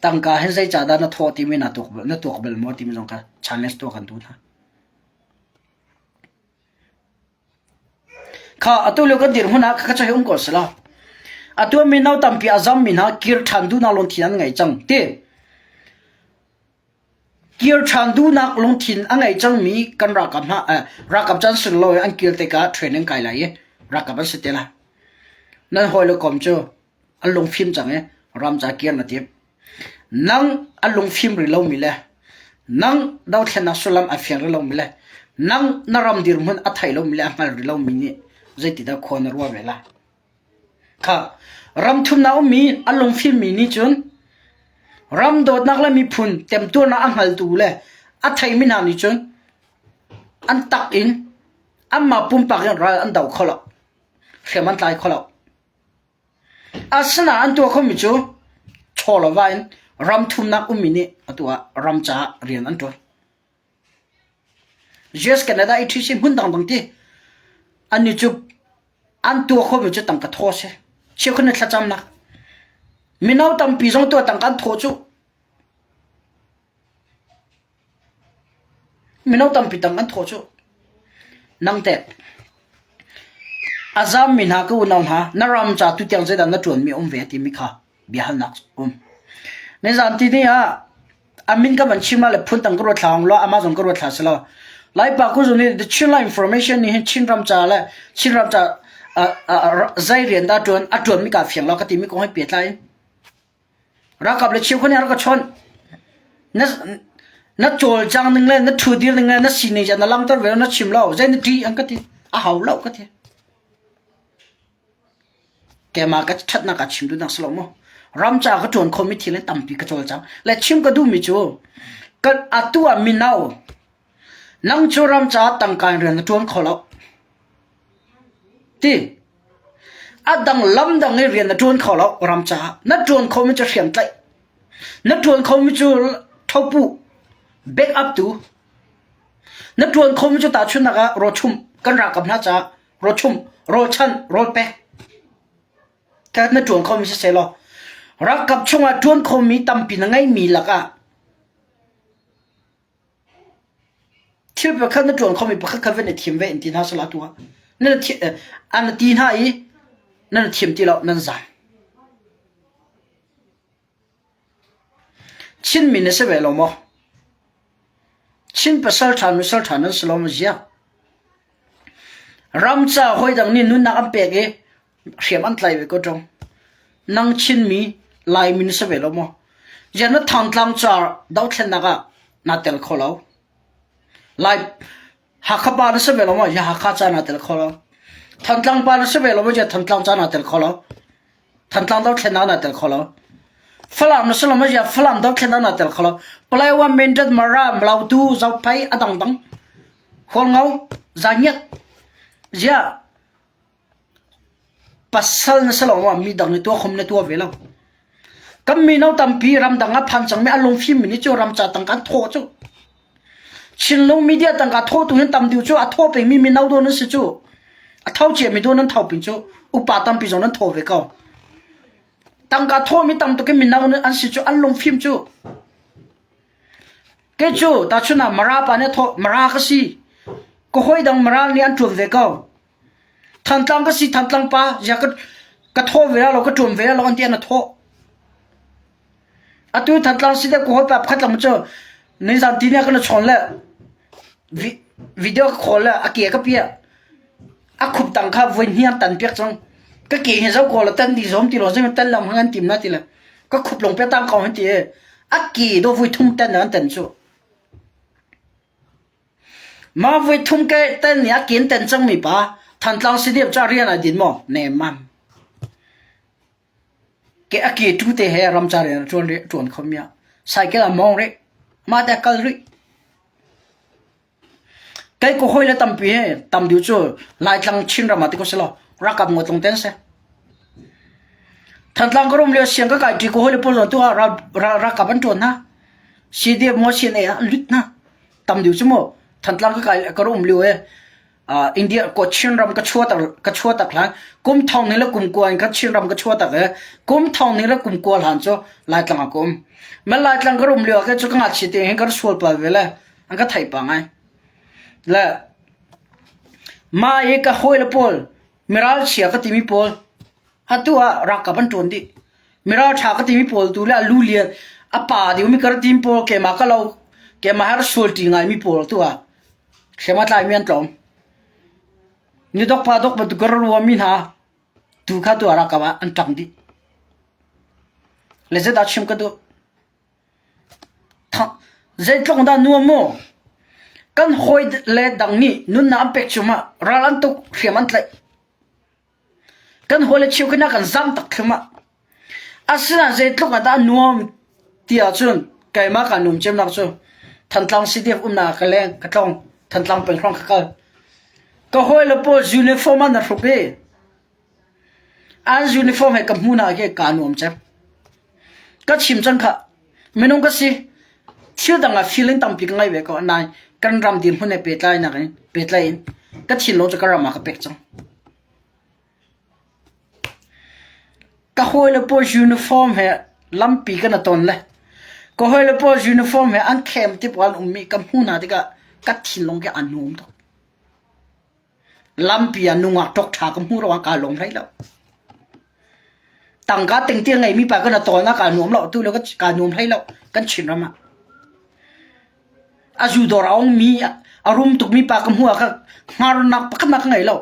tangka hin zeicahdah na thawh timi na tuak na tuak bal maw timi zong kha challenge tuah kan duh hna. Kha atu lio kan dirhmun ah kha hi um ko sila. Atu mino tampi a zam mi hna kir ṭhan duhnak lungthin an ngei cang ti. Kir ṭhan duhnak lungthin a ngei cangmi kan ralkap hna eh, ralkap caan sung lo i an kir tikah training kai lai i ralkap an si te lai. Nan hawi le kom cu an lungfim cang i ram ca kir na tim. Nang a lungfim rih lomi le nang dothlennak sullam a fiang rih lomi le nang na ram dirhmun a thei lomi le a hngal rih lomi nih zeitidah khua na ruah ve lai? Kha ram thumnak ummi a lungfimmi nih cun ram dawtnak le miphun temtuarnak a hngaltu le a theimi hna nih cun an tak in anmah pumpak in ral an do kho lo. Hriam an tlai kho lo. Asinain an tuah khomi cu chaw le va in ram thumnak ummi nih atu ah ram caah rian an ṭuan. US, Canada i ṭhisi hmun dangdang ti annih cu an tuah khomi cu tangka thaw a si. Cheukhat nih thlacamnak. Mino tampi zong tuah tangka an thaw cu. Mino tampi tang an thawh cu. Nang teh a zaammi hna ka unau hna na ram ca tutiang zeidah na ṭuanmi a um ve timi kha biahalnak um. Nizan ti ni ah a min ka van chim le phun tang ka ruat thla lo amah zong ka ruat thla si lo. Laipa ku zong nih the Chinland information nih hin Chinram ca le Chinram ca zei rian dah ṭuan a ṭuanmi ka fiang lo ka timi kong he pehtlai Ralkap le cheukhat nih an rak ka chawnh. Na, na cawlcang ning le na ṭhudir ning le na sining na langhter ve na chim lo. Zei na ṭih an ka ti. A hau lo ka ti. Keimah ka ṭhatnak ka chim duhnak si lo maw? Ram ca ka ṭuan khomi thil in tampi ka cawlcang. Le chim ka duhmi cu kan atu ah mino nang cu ram caah tangka in rian na ṭuan kho lo. Ti a dang lam dang i rian na ṭuan kho lo ram caah. Na ṭuan khomi cu hriamtlaih. Na ṭuan khomi cu thopu back up tu. Na ṭuan khomi cu tahchunhnak ah rawchumh kan ralkap hna caah rawchumh, rawlchanh, rawlpek. Ka na ṭuan khomi siseh law ralkap chungah ṭuan khomi tampi na ngeimi lakah thil pakhat na ṭuan khomi pakhat kha van i thim ve in ti hna sehla atu ah nan an ti hna i nan thiam ti lo nan zaam. Chinmi na si ve lo maw? Chin pasal ṭha nusal ṭha nan si lo maw ziah? Ram ca hawi dang nih nunnak an pek i hriam an tlai ve ko ṭung. Nang Chinmi Laimi na si ve lo maw? Ziah na Thantlang ca dothlennak ah naa tel kho lo? Lai Hakha pa na si ve lo maw? Ziah Hakha ca naa tel kho lo? Thantlang pa na si ve lo maw? Ziah Thantlang ca naa tel kho lo? Thantlang dothlennak naa tel kho lo. Falam na si lo maw? Ziah Falam dothlennak naa tel kho lo. Paletwa, Mindat, Mara, Mlautu, Zophei, a dangdang. Hualngo, Zangiat. Ziah pasal na si lo maw? Mi dang nih tuah khom na tuah ve lo. Kan mino tampi ramdang ah phan cangmi a lungfim mi nih cu ram ca tang kan thawh cu. Chinlung media tangka thawhtu hin tam deuh cu a thaw pengmi mino dawh nan si cu. A tho ciami dawh nan tho ping cu. Upa tampi zong nan thaw ve ko. Tangka thawmi tam tuk in mino an si cu an lungfim cu. Kei cu tahchun ah Mara pa nih thaw Mara ka si. Ka hawi dang Mara nih an ṭuan ve ko. Thantlang ka si Thantlang pa zia ka ka thaw ve lo ka ṭuan ve lo an ti an a thawh. Atu Thantlang si deuh ka hawipa pakhat lang cu nizan ti nih kan chawn le video ka call le a ke ka piah. A khup tang kha voi hnih an tan piak cang. Ka ke hi zo ko la tan di zom ti lo zem tan lang hang an tim na ti le ka khup long pe tang ko han ti e. A ke do voi thum tan an tan cu. Ma voi thum ke tan ni a ken tan cang mi pa Thantlang si deuh cha rian a din mo ne mam. Ke a ke tu te he ramcar in a ṭuan rih, a ṭuan kho mi ah. Cycle a mawng rih. Mah te a kal rih. Kei ko hawi le tampi he tam deuh cu Laitlang Chinram ah ti ko selaw ralkap ngawtlung ten si. Thantlang ka rum lio siang ka kai ṭi ko hawi le pawl zong tu ah ralkap an ṭuan hna. CDF maw CNA ah an lut hna. Tam deuh cu mu Thantlang ka kai ka rum lio e India ko Chinram ka chuah tak ka chuah tak hlan kum thong ni le kum kua in khan Chinram ka chuah tak e kum thong ni le kum kua hlan cu Laitlang ah ka um. Ma Laitlang ka rum lio ah khin cu ka ngakchia te hin ka sual pal ve le an ka theih pa ngai. Le ma i ka hawi le pawl miral chia ka timi pawl atu ah ralkap an ṭuan dih. Miral ṭha ka timi pawl tu le a lu lian a pa deuhmi ka ra tim pawl keimah ka lo keimah har sual ṭi ngaimi pawl tu ah Hrem a tlaimi an tlawm. Nidok pa dok bantuk ka ruami hna tu kha tu ah ralkap ah an ṭang dih. Le zeidah chim ka duh? Zeitluk dah nuam mu? Kan hawi le dang nih nunnak an pek cungah ral an tuk, hriam an tlaih. Kan hawi le cheukhat hna kan zam tak thluahmah. Asinain zeitluk ah dah a nuam ti ahcun keimah kaa nuam cemnak cu Thantlang CDF umnak ah ka leng, ka tlawng. Thantlang peng hrawng ka kal. Ka hawile pawl uniform an hruk i an uniform he ka hmuh hna khi kaa nuam cem. Ka chim cang khah. Minung ka si. Thil dang ah feeling tampi ka ngei ve ko. Nain kan ram dirhmun he pehtlainak in pehtlai in ka thinlung cu ka ram ah ka pek cang. Ka hawile pawl uniform he lampi kan i ton le ka hawile pawl uniform he an khem ti pawl an ummi ka hmuh hna tikah ka thinlung khi aa nuam tuk. Lampi ah nungak ṭawkṭha ka hmuh ruangah kaa lawm hlei lo. Tangka tengti a ngeimi pa kan i tawn ah kaa nuam lo. Atu le kaa nuam hlei lo kan Chinram ah. A zu dawr a ongmi a rum tukmi pa ka hmuh ah ka hngarnak pakhat hmanh ka ngei lo.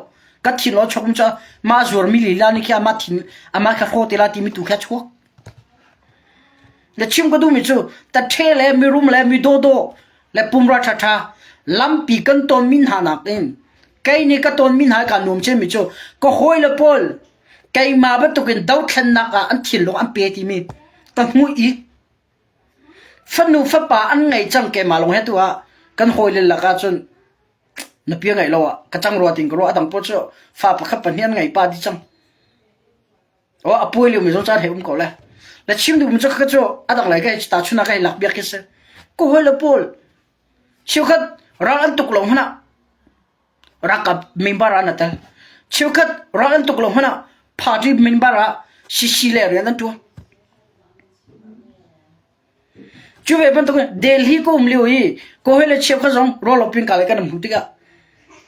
Ka thin aw chuak cu mah zuarmi lila nih khi amah thin amah kha hraw te la timi tu khi a chuak. Na chim ka duhmi cu tatṭhe le mirum le mi dawdawh le pumra ṭhaṭha lampi kan tonmi hna nakin kei nih ka tonmi hna kaa nuam cemmi cu ka hawile pawl. Keimah bantukin dothlennak ah an thinlung an pe timi ka hmuh i fanu fapa an ngei cang keimah lawng he tu ah kan hawile lakah cun nupi a ngeih lo ah ka cang rua tin ka ruah a dang pawl cu fa pakhat pahnih an ngei pa dih cang. Aw a puai liomi zong caan hei um ko le. Na chim duhmi cu ka cu a dang lei ka hei tahchun ah ka hei lak biak khi si. Ka hawile pawl cheukhat ral an tuk lo hmanh ah ralkap member ah na tel. Cheukhat ral an tuk lo hmanh ah party member ah CC le rian an ṭuan. Cu ve bantukin Delhi ka um lio i ka hawile cheukhat zong rawlawp in ka le kan hmuh tikah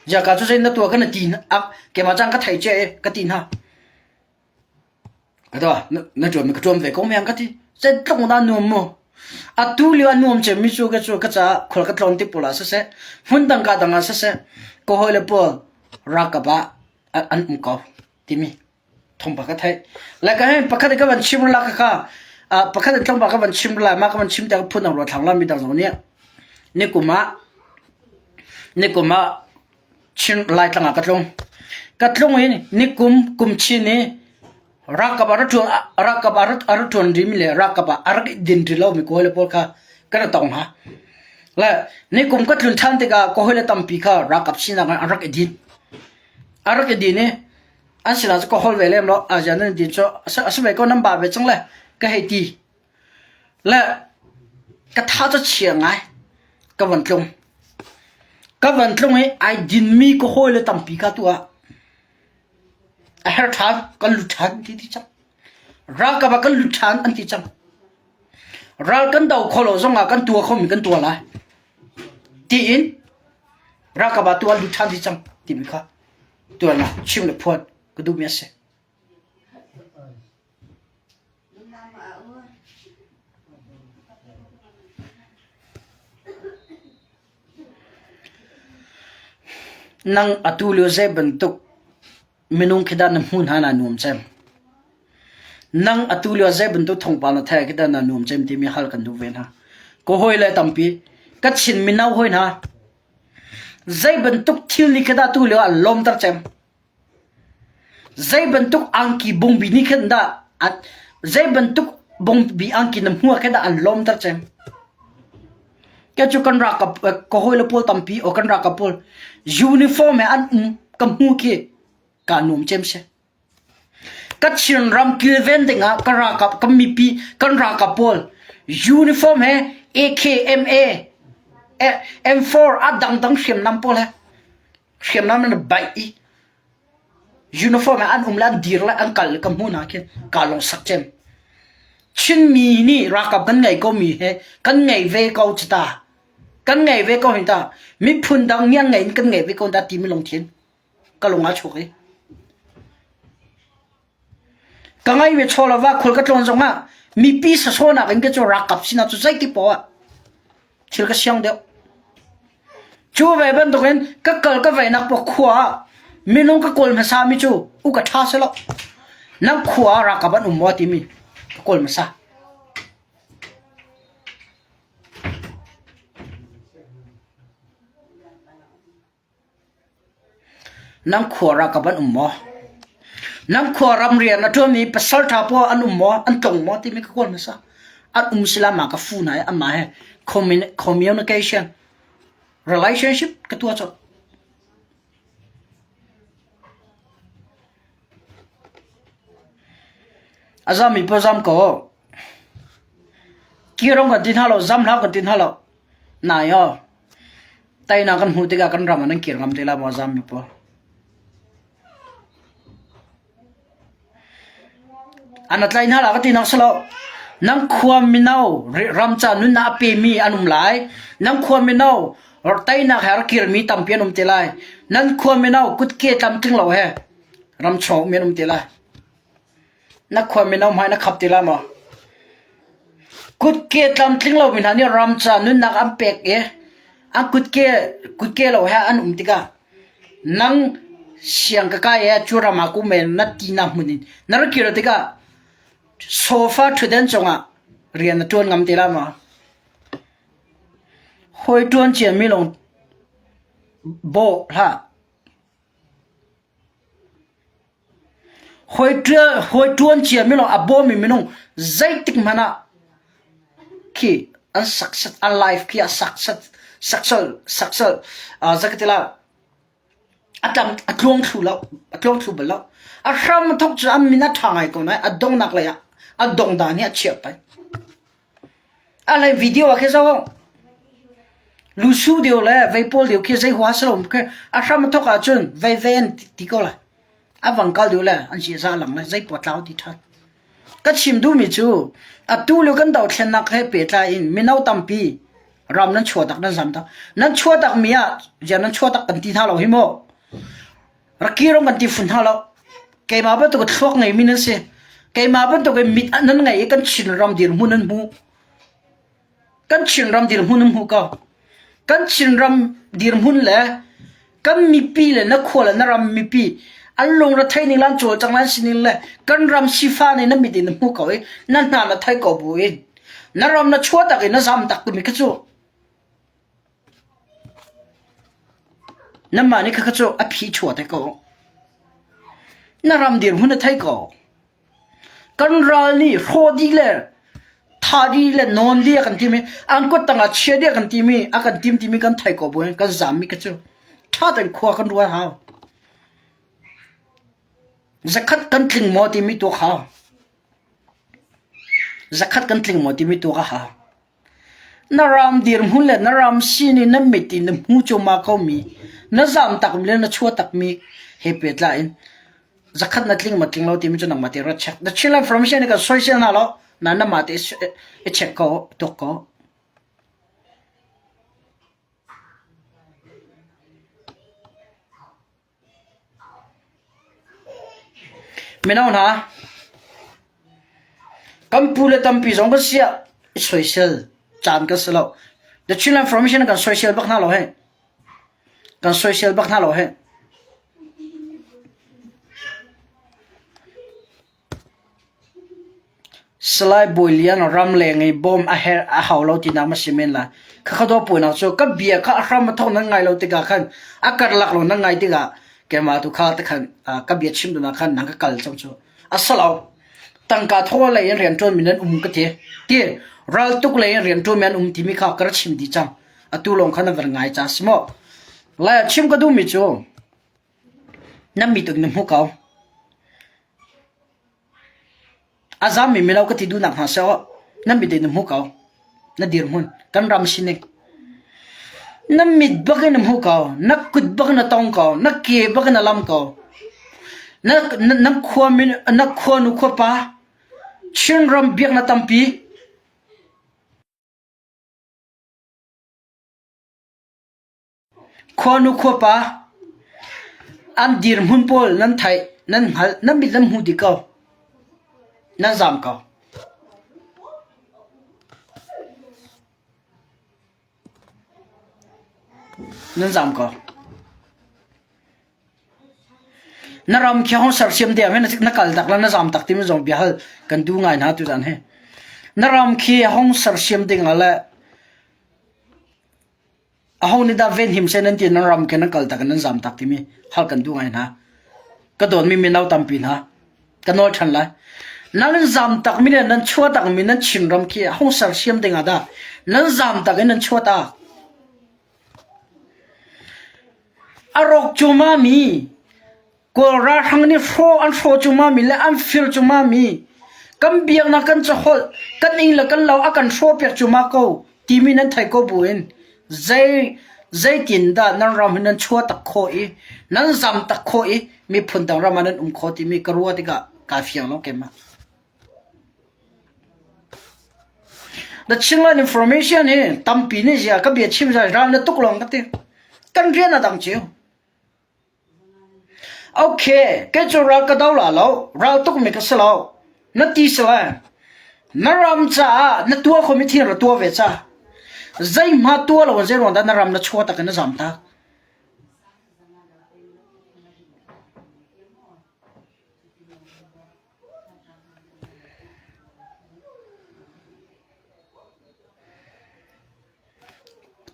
Jaka cu zei na tuah kan ti keimah cang ka thei cia i ka ti hna. Ka na ṭuan ka ṭuan ve ko meng ka ti. Zeitluk dah nuam mu. Atu lio a nuam cemmi cu ka cu ka caah khual ka tlawn tik pawl ah siseh, hmun dang ka dang ah siseh, ka hawile pawl ralkap ah an um ko timi thawngpang ka theih. Le ka hei pakhat ka van chim la ka kha pakhat in tlawmpal ka van chim la ma ka van chim te phun dang ruat thlang la mi dang zong nih nikum ah nikum ah Chin Laitlang ah ka tlung. Ka tlung in nikum kum chin i ralkap a ra ṭuan ralkap a ra ṭuan rimi le ralkap ah a rak i din rih lomi ka hawile pawl kha kan i tong hna. Le nikum ka tlun ṭhan tikah ka hawile tampi kha ralkap sinak in an rak i din. A rak i din i an sinah cu ka holh ve lem lo. Aziah nan din cu a si ve ko nan ba ve cang le ka hei ti. Le ka tha cu chia ngai. Ka van tlung. Ka van tlung i ai dinmi ka hawile tampi kha tu ah a her ṭhan, kan lut ṭhan ti ti cang. Ralkap ah kan lut ṭhan an ti cang. Ral kan do kho lo zong ah kan tuah khomi kan tuah lai. Tiin ralkap ah tu ah lut ṭhan ti cang timi kha tuan ah chim le phuan ka duhmi a si. Nang atu lio zei bantuk minung khi dah na hmuh hna naa nuam cem? Nang atu lio zei bantuk thawngpang na theih khi dah naa nuam cem timi hal kan duh ve hna. Ka hawile tampi, ka Chin mino hawi hna, zei bantuk thil nih khi dah atu lio an lawmter cem? Zei bantuk angki bungbi nih khin dah zei bantuk bungbi angki na hmuh ah khin dah an lawmter cem? Kei cu kan ralkap ka hawile pawl tampi aw kan ralkap pawl uniform he an um ka hmu khi kaa nuam cem si. Ka Chinram kilven dingah ka ralkap kan mipi kan ralkap pawl uniform he AKMA M4 a dangdang hriamnam pawl he hriamnam in baih i uniform ah an um le an dir le an kal le ka hmuh hna khin kaa lungsak cem. Chinmi nih ralkap kan ngei ko mi he kan ngei ve ko cu ta. Kan ngei ve ko hin ta. Miphun dang nih an ngei in kan ngei ve ko ta timi lungthin ka lung ah chuak i. Ka ngaimi chaw le va khual ka tlawn zongah mipi sasawnak in ka cu ralkap sinah cu zeiti poah ah thil ka siang deuh. Cu ve bantukin ka kal ka veinak paoh khua ah minung ka kawl hmasa mi cu u ka ṭha si lo. Nan khua ah ralkap an um maw timi ka kawl hmasa. Nan khua ralkap an um maw? Nan khua ram rian a ṭuanmi pasalṭha pawl an um maw? An tlong maw timi ka kawl hmasa. An um sila ma ka fu hna i anmah he communication relationship ka tuah colh. A zammi pawl zam ko. Kirong kan ti hna lo, zam hlah kan ti hna lo. Nai aw. Teinak kan hmuh tikah kan ram ah nan kir ngam te lai maw zammi pawl? An tlai hna la ka ti nak si lo. Nan khua mino ram ca nunnak a pemi an um lai. Nan khua mino teinak he a kirmi tampi an um te lai. Nan khua mino kutke tlamtling lo he ram chung mi an um te lai. Na khua mino hmai na khap ti lai maw? Kutke tlamtling lomi hna nih ram ca nunnak an pek i an kutke kutke lo he an um tikah nang siang ka kai he cu ram ah ku men na ti na hmun in na rak kir tikah sofa ṭhutden cungah rian na ṭuan ngam ti lai maw? Hawi ṭuan ciami lawng bawh hlah. Hawi ṭuan cia mi lawng a bawmmi minung zeitik hmanh ah khi an success an life khi a success success success zakatila a tlam a tluang thlu lo a tluang thlu bal lo. A hram a thawk cu an min a ṭha ngai ko nain a donghnak lei ah a dong dan hi a chia peng. A hlei video ah khi zoh lusu deuh le vei pawl deuh khi zei hua si lo khi a hram a thawk ahcun vei vei an ti ko lai. A vang kal deuh le an ziaza lang le zei paw tlau ti ṭhan. Ka chim duhmi cu atu lio kan dothlennak he pehtlai in mino tampi ram nan chuah tak nan zam tak. Nan chuah takmi ah ziah nan chuah tak kan ti hna lo hi mu. Rak kir kan ti fun hna lo. Keimah bantuk thluak ngeimi nan si. Keimah bantuk in mit nan ngei i kan Chinram dirhmun nan hmu. Kan Chinram dirhmun nan hmu ko. Kan Chinram dirhmun le kan mipi le na khua le na ram mipi an lungre thei ning lan cawlcang lan sining le kan ram sifa nih na mit in na hmu ko i na hna na thei ko bu in na ram na chuah tak i na zam tak timi kha cu Nanmah nih khakha cu a phi chuah te ko. Na ram dirhmun na thei ko. Kan ral nih hrawh dih le tha dih le nawn dih a kan timi, an kut tangah chia dih a kan timi, a kan tim timi kan thei ko buin kan zammi kha cu ṭha tein khua kan ruat hau. Zakhat kan tling maw timi tuak hau. Zakhat kan tling maw timi tuak a hau. Na ram dirhmun le na ram sining na mit in na hmu cuahmah komi, na zam takmi le na chuah takmi he pehtlai in zakhat na tling maw tling lo timi cu nangmah te rat check. The Chinland Formation nih kan soisel hna lo, na nangmah te i check ko, tuak ko. Mino hna, kan pu le tampi zong kan siah i soisel caan kan si lo. The Chinland Formation kan soisel bak hna lo hih. Kan soisel bak hna lo hih. Salai Bawi Lian ramleng i bawm a herh a hau lo tinak ma si men lai. Khakha dawh puainak cu ka bia kha a hram a thawk nan ngai lo tikah khan a karlak lo nan ngai tikah keimah tu kha te khan ka bia chim duhnak khan nang ka kal cang cu. A si lo. Tangka thaw lei in rianṭuan mi nan um ka ti. Ti raltuk lei in rianṭuan mi an um timi kha ka ra chim dih cang. Atu lawng khan na van ngai ca si maw? Lai ah chim ka duhmi cu nan mi tuk na hmu ko. A zammi mino ka ti duhnak hna seh aw, nan mit in na hmu ko. Na dirhmun, kan ram sining. Na mit bak in na hmu ko, na kut bak in na tong ko, na ke bak in na lam ko. Na, na, na khua min, na khua nu khua pa, Chinram biaknak tampi, Khuanu khuapa an dirhmun pawl nan theih, nan hngalh, nan mit nan hmuh dih ko. Nan zaam ko. Nan zaam ko. Na ram khi hong sersiam deuh hi na kal tak le na zaam tak timi zong biahal kan duh ngai hna tuzan hi. Na ram khi hong sersiam ding ah le Aho nih dah venhim seh nan ti nan ram khi nan kal tak in nan zam tak timi hal kan duh ngai hna. Ka dawtmi mino tampi hna, ka nawl ṭhan lai. Nan zam takmi le nan chuah takmi nan Chinram khi hung sersiam ding ah dah nan zam tak in nan chuah tak. A rawk cumami Kawl ralhrang nih hrawh an hrawh cumami le an fir cumami kan biaknak kan caholh kan inn le kan lo a kan hrawhpiak cuma ko timi nan thei ko buin zei zeitin dah nan ram hi nan chuah tak khawh i nan zam tak khawh i miphun dang ram ah nan um khawh timi ka ruah tikah kaa fiang lo keimah. The Chinland information hi tampi nih zia ka bia chim zai ral na tuk lawng ka ti. Kan rian a dang cio. Okay, kei cu ral ka do la lo, ral tukmi ka si lo. Na ti si lai. Na ram caah na tuah khomi thil ra tuah ve ca. Zeihma tuah lo in zeiruang dah na ram na chuah tak in na zam tak?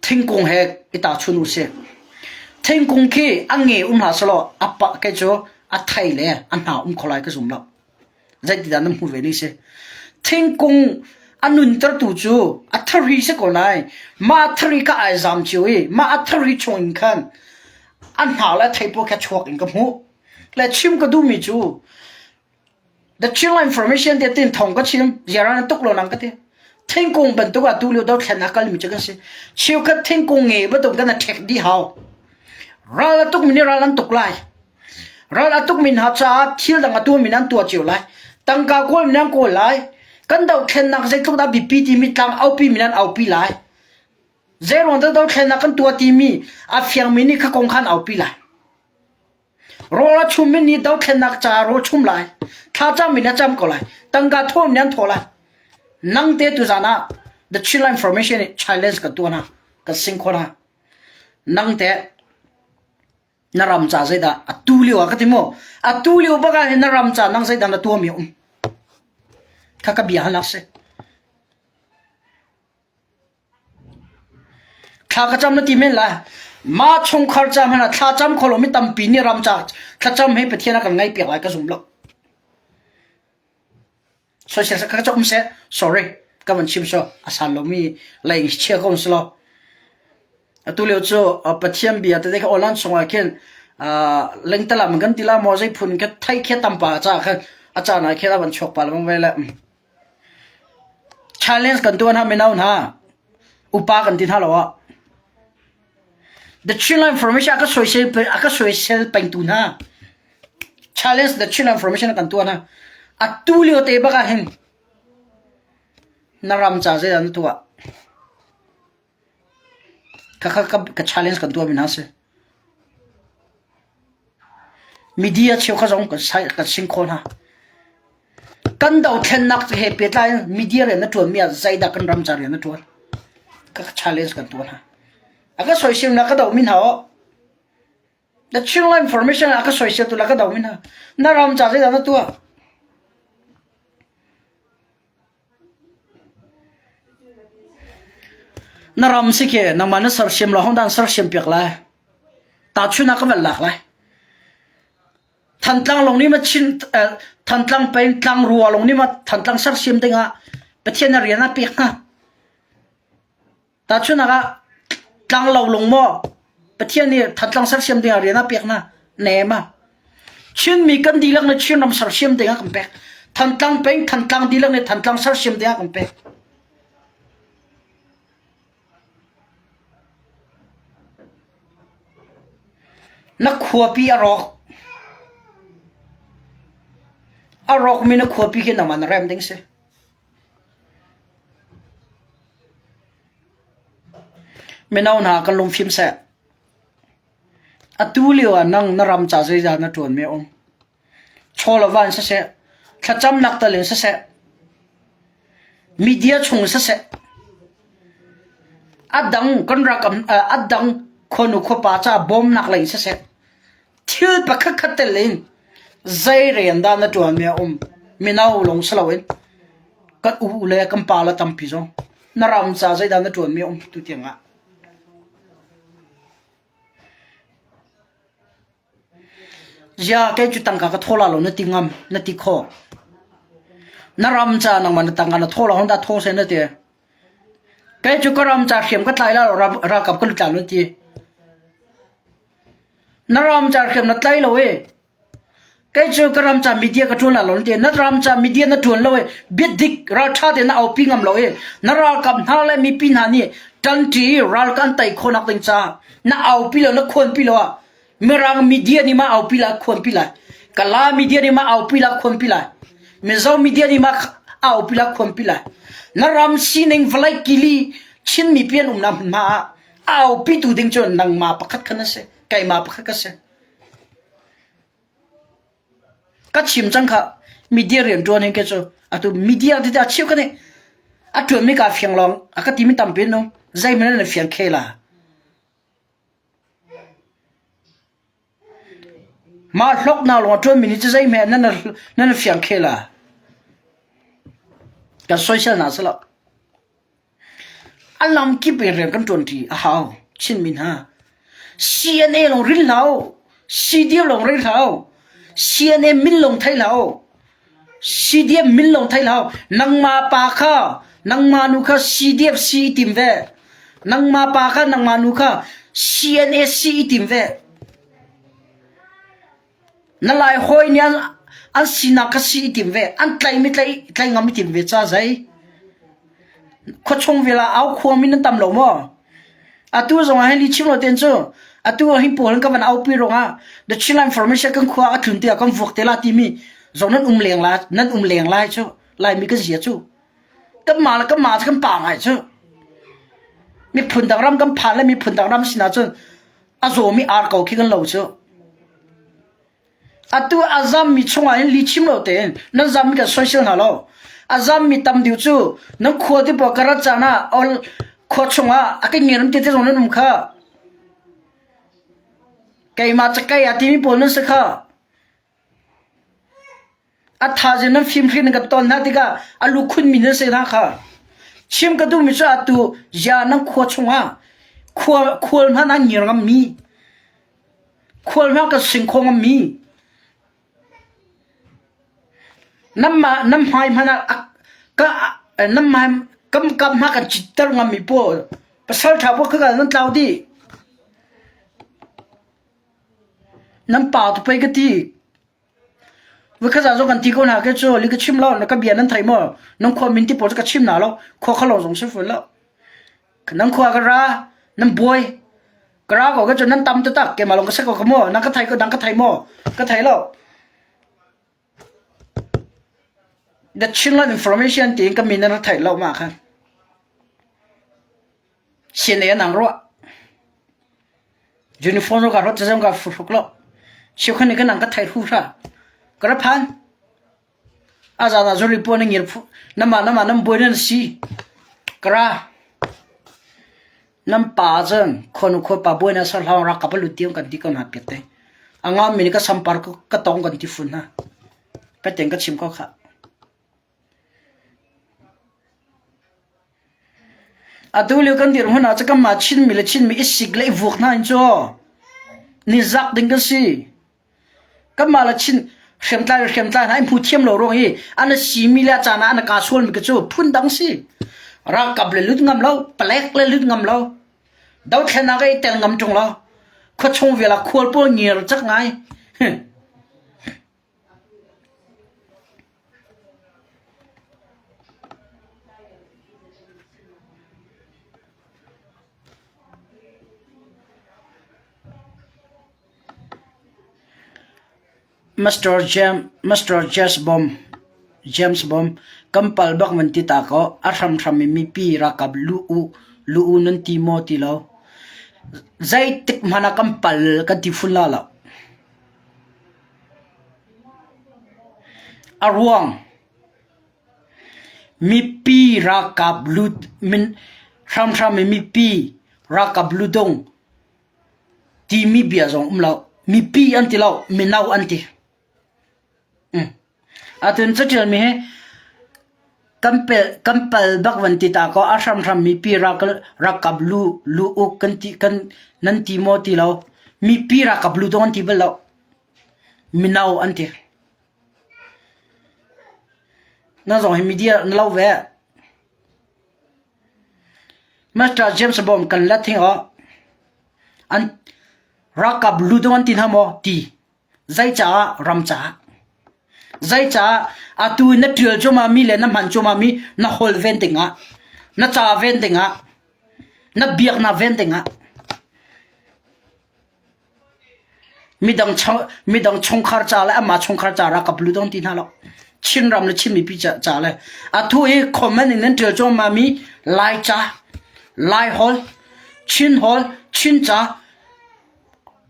Thingkung he i tahchun usih. Thingkung khi a nge um hlah sehlaw a pah kei cu A thei le a hna um kho lai ka zum lo. Zeitidah nan hmuh ve ni si? Thingkung a nuntertu cu a thari si ko lai. Mah thari kha ai zam cio i mah a thari chung in khan a hna le a thei pawl kha chuak in ka hmuh. Le chim ka duhmi cu The Chinland Information te tin thong ka chim ziara na tuk lo nang ka ti. Thingkung bantuk ah tu lio dothlen a kalmi cu kan si. Cheukhat thingkung nge bantuk kan a ṭhek dih hau. Ral a tukmi nih ral an tuk lai. Ral a tukmi hna caah thil dang a tuahmi an tuah cio lai. Tangka kawlmi nan kawl lai. Kan dothlennak zeitluk dah biapi timi tlang aupi mi nan aupi lai. Zeiruang dah dothlennak kan tuah timi a fiangmi nih kha kong khan aupi lai. Rawl a chummi nih dothlennak caah rawl chum lai. Thlacam in a cam ko lai. Tangka thawh in an thawh lai. Nang te tuzan ah The Chinland Information nih challenge kan tuah hna. Kan sing khawh hna. Nang te na ram ca zeidah atu lio ah ka ti mu. Atu lio bak ah hin na ram ca nang zeidah na tuahmi um. Kha ka bia halak si. Thla ka cam na ti men lai. Mah chungkhar ca hmanh ah thlacam kho lomi tampi nih ram ca thlacam hi Pathian a kan ngaihpiak lai ka zum lo. Soisel ka um seh. Sorry, ka van chim so a san lomi lei chia ko si lo. Atu lio cu Pathian bia tete kha online chungah khin lengtalam kan ti la maw zei phun ka thei khi tampa ca khan a caan ah khin a van chuak pa lengmang ve le. Challenge kan tuah hna mino hna upa kan ti hna lo ah The Chinland Information a ka soisel a ka soisel pengtu hna challenge The Chinland Information kan tuah hna atu lio te bak ah hin na ram ca zeidah na tuah Khakha ka challenge kan tuahmi hna si. Media cheukhat zong kan sing khawh hna. Kan dothlennak he pehtlai in media rian na ṭuanmi ah zeidah kan ram ca rian na ṭuan? Ka challenge kan tuah hna. A ka soiselnak ka dohmi hna aw. Na Chinland information a ka soisel tu la ka dohmi hna. Na ram ca zeidah na tuah? Na ram si khi nangmah na sersiam lo hodah an sersiam piak lai? Tahchunh ah ka van lak lai. Thantlang lawng nih ma Chin Thantlang peng tlangrua lawng nih ma Thantlang sersiam dingah Pathian a rian a pek hna. Tahchunhnak ah tlanglo lung maw Pathian nih Thantlang sersiam dingah rian a pek hna nem ah Chinmi kan dihlak nih Chinram sersiam dingah kan pek. Thantlang peng Thantlang dihlak nih Thantlang sersiam dingah kan pek. Na khuapi a rawk. A rawkmi na khuapi khi nangmah na rem ding si. Mino hna kan lungfim seh. Atu lio ah nang na ram ca zeizah na ṭuanmi a um. Chaw le van siseh, thlacamnak tal in siseh, media chung siseh, a dang kan rakam a dang khuanu khuapa ca bawmnak lei in siseh, Thil pakhatkhat tel in zei rian dah na ṭuanmi a um? Mino lawng si loin kan u le kan pa le tampi zong na ram ca zeidah na ṭuanmi a um tu tiang ah? Zia kei cu tangka ka thaw la lo na ti ngam, na ti khawh. Na ram ca nangmah na tangka na thaw lo hong dah thaw seh na ti. Kei cu ka ram ca hriam ka tlai la lo ralkap ka lut la lo na ti. Na ram ca hriam na tlai lo i kei cu ka ram ca media ka ṭuan la lo na ti. Na ram ca media na ṭuan lo i biadik ralṭha tein na aupi ngam lo i na ralkap hna le mipi hna nih ṭanṭi i ral kan tei khawhnak ding caah na aupi lo na khuanpi lo ah Mirang media nih ma aupi la khuanpi lai. Kala media nih ma aupi la khuanpi lai. Mizo media nih ma aupi la khuanpi lai. Na ram sining vawlei kili Chin mipi an umnak hmunhma ah aupitu ding cu nangmah pakhat kha na si keimah pakhat ka si ka chim cang kha media rian ṭuan hin ke cu atu media ti a chim ka nih a ṭuanmi ka fiang lawng a ka timi tampi an um zeihmanh an fiang khe la mah hloknak lawng a ṭuanmi nih cu zeihmanh nan nan fiang khe la kan soisel hna si lo A lamkip in rian kan ṭuanṭi a hau Chinmi hna. CNA lawng rin hlah u. CDF lawng rin hlah u. CNA min lawng thei hlah u. CDF min lawng thei hlah u. Nangmah pa kha, nangmah nu kha CDF si i tim ve. Nangmah pa kha, nangmah nu kha CNA si i tim ve. Na lai hawi nih an, an sinak kha si i tim ve. An tlaimi tlai, tlai ngam i tim ve ca zei. Khuachung vial ah au khuami nan tam lo maw? Atu zong ah hin li chim lo ten cu atu ah hin pawl ka van aupi ruangah the Chinland Information kan khua a tlun tiah kan vuak te la timi zong nan um leng la nan um leng lai cu Laimi kan zia cu kan mah le kan mah cu kan pa ngai cu miphun dang ram kan phan le miphun dang ram sinah cun a zawmi ar ko khi kan lo cu Atu a zammi chungah hin lihchim lo tein nan zammi kan soisel hna lo. A zammi tam deuh cu nan khua te pawl ka rat caan ah ol khua chungah a kan ngeram te te zong nan um kha. Keimah cakei ah timi pawl nan si kha. A thaizing nan fimhrin nan kan ton hna tikah a lukhunmi nan si hna kha. Chim ka duhmi cu atu ya nan khua chungah khua khual hmanh an ngir ngammi Khual hna ka sing kho ngammi nanmah nan hmai hmanh ah ka nan hmai kam kam hna kan citter ngammi pawl pasal ṭha pawl kha nan tlau dih. Nan pa tu pei ka ti. Voi khat zong kan ti ko hna ke cu li ka chim lo na ka bia nan thei maw? Nan khua min ti pawl cu ka chim hna lo. Khua kha lo zong si fawn lo. Nan khua ka ra, nan buai. Ka ra ko ka cu nan tam taktak keimah lawng ka si ko ka maw? Nan ka thei ko nan ka thei maw? Ka thei lo. The Chinland Information tiin ka min nan rak theih lo ma khan. Sin e nang ruah. Uniform ro ka rot zong ka hruk lo. Chiu khan ni ka nang ka thei hu hra. Ka ra phan. A zan ah zuri puan na ngir phu nama nama nam buai nan si. Ka ra. Nam pa cun khuanu khua pa buai na sar hlang rak ka palu tiang kan ti ko na piat te. A ngam mi ni ka sampar ka tong kan ti fun ha. Ka teng ka chim ko kha. Atu lio kan dirhmun ah cun kanmah Chinmi le Chinmi i sik le i vuak hna in cu nizak ding kan si. Kanmah le Chin hriamtlai le hriamtlai hna in hmu thiam lo ruang i an i simi le a caan ah an i kaa sualmi khi cu phundang si. Ralkap le lut ngam lo, palek le lut ngam lo, dothlennak i tel ngam ṭung lo, khuachung vial ah khual pawl ngiar cak ngai. Master James Bom, kan pal bak van ti ta kaw a hramhram in mipi ralkap luh u, luh u nan ti maw ti lo. Zeitik hmanh ah kan pal kan ti fun la lo. A ruang mipi ralkap lut hramhram in mipi ralkap ludung timi bia zong um lo. Mipi an ti lo, mino an ti. Atun caṭialmi hi kan pal bak van ti ta kaw a hramhram mipi ralkap lu lu uk kan ti kan nan ti maw ti lo. Mipi ralkap lu dong an ti bal lo. Mino an ti. Na zong hi media na lo ve. Master James Bond kan let hing aw. An ralkap lu dong an ti hna maw ti. Zeicaah ram caah? Zeicah atu na ṭial cuahmahmi le na hman cuahmahmi na holh ven dingah, na ca ven dingah, na biaknak ven dingah, midang midang chungkhar ca le amah chungkhar ca ralkap lu dong ti hna lo. Chinram le Chin mipi ca le atu i comment in nan ṭial cuahmahmi Lai ca, Lai holh, Chin holh, Chin ca,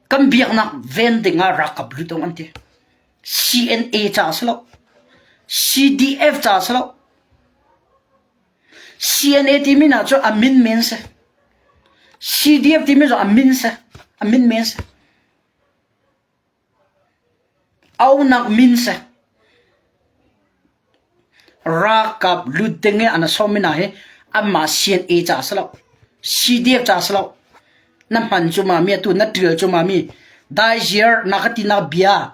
Kan biaknak ven dingah ralkap lut an ti. CNA ca a si lo. CDF ca a si lo. CNA timi hna cu a min men si. CDF timi cu a min si. A min men si. Aunak min si. Ralkap lut ding i an sawmmi hna hi anmah CNA ca a si lo. CDF ca a si lo. Na hman cu mami atu na ṭial cu mami daiziar na ka tinak bia.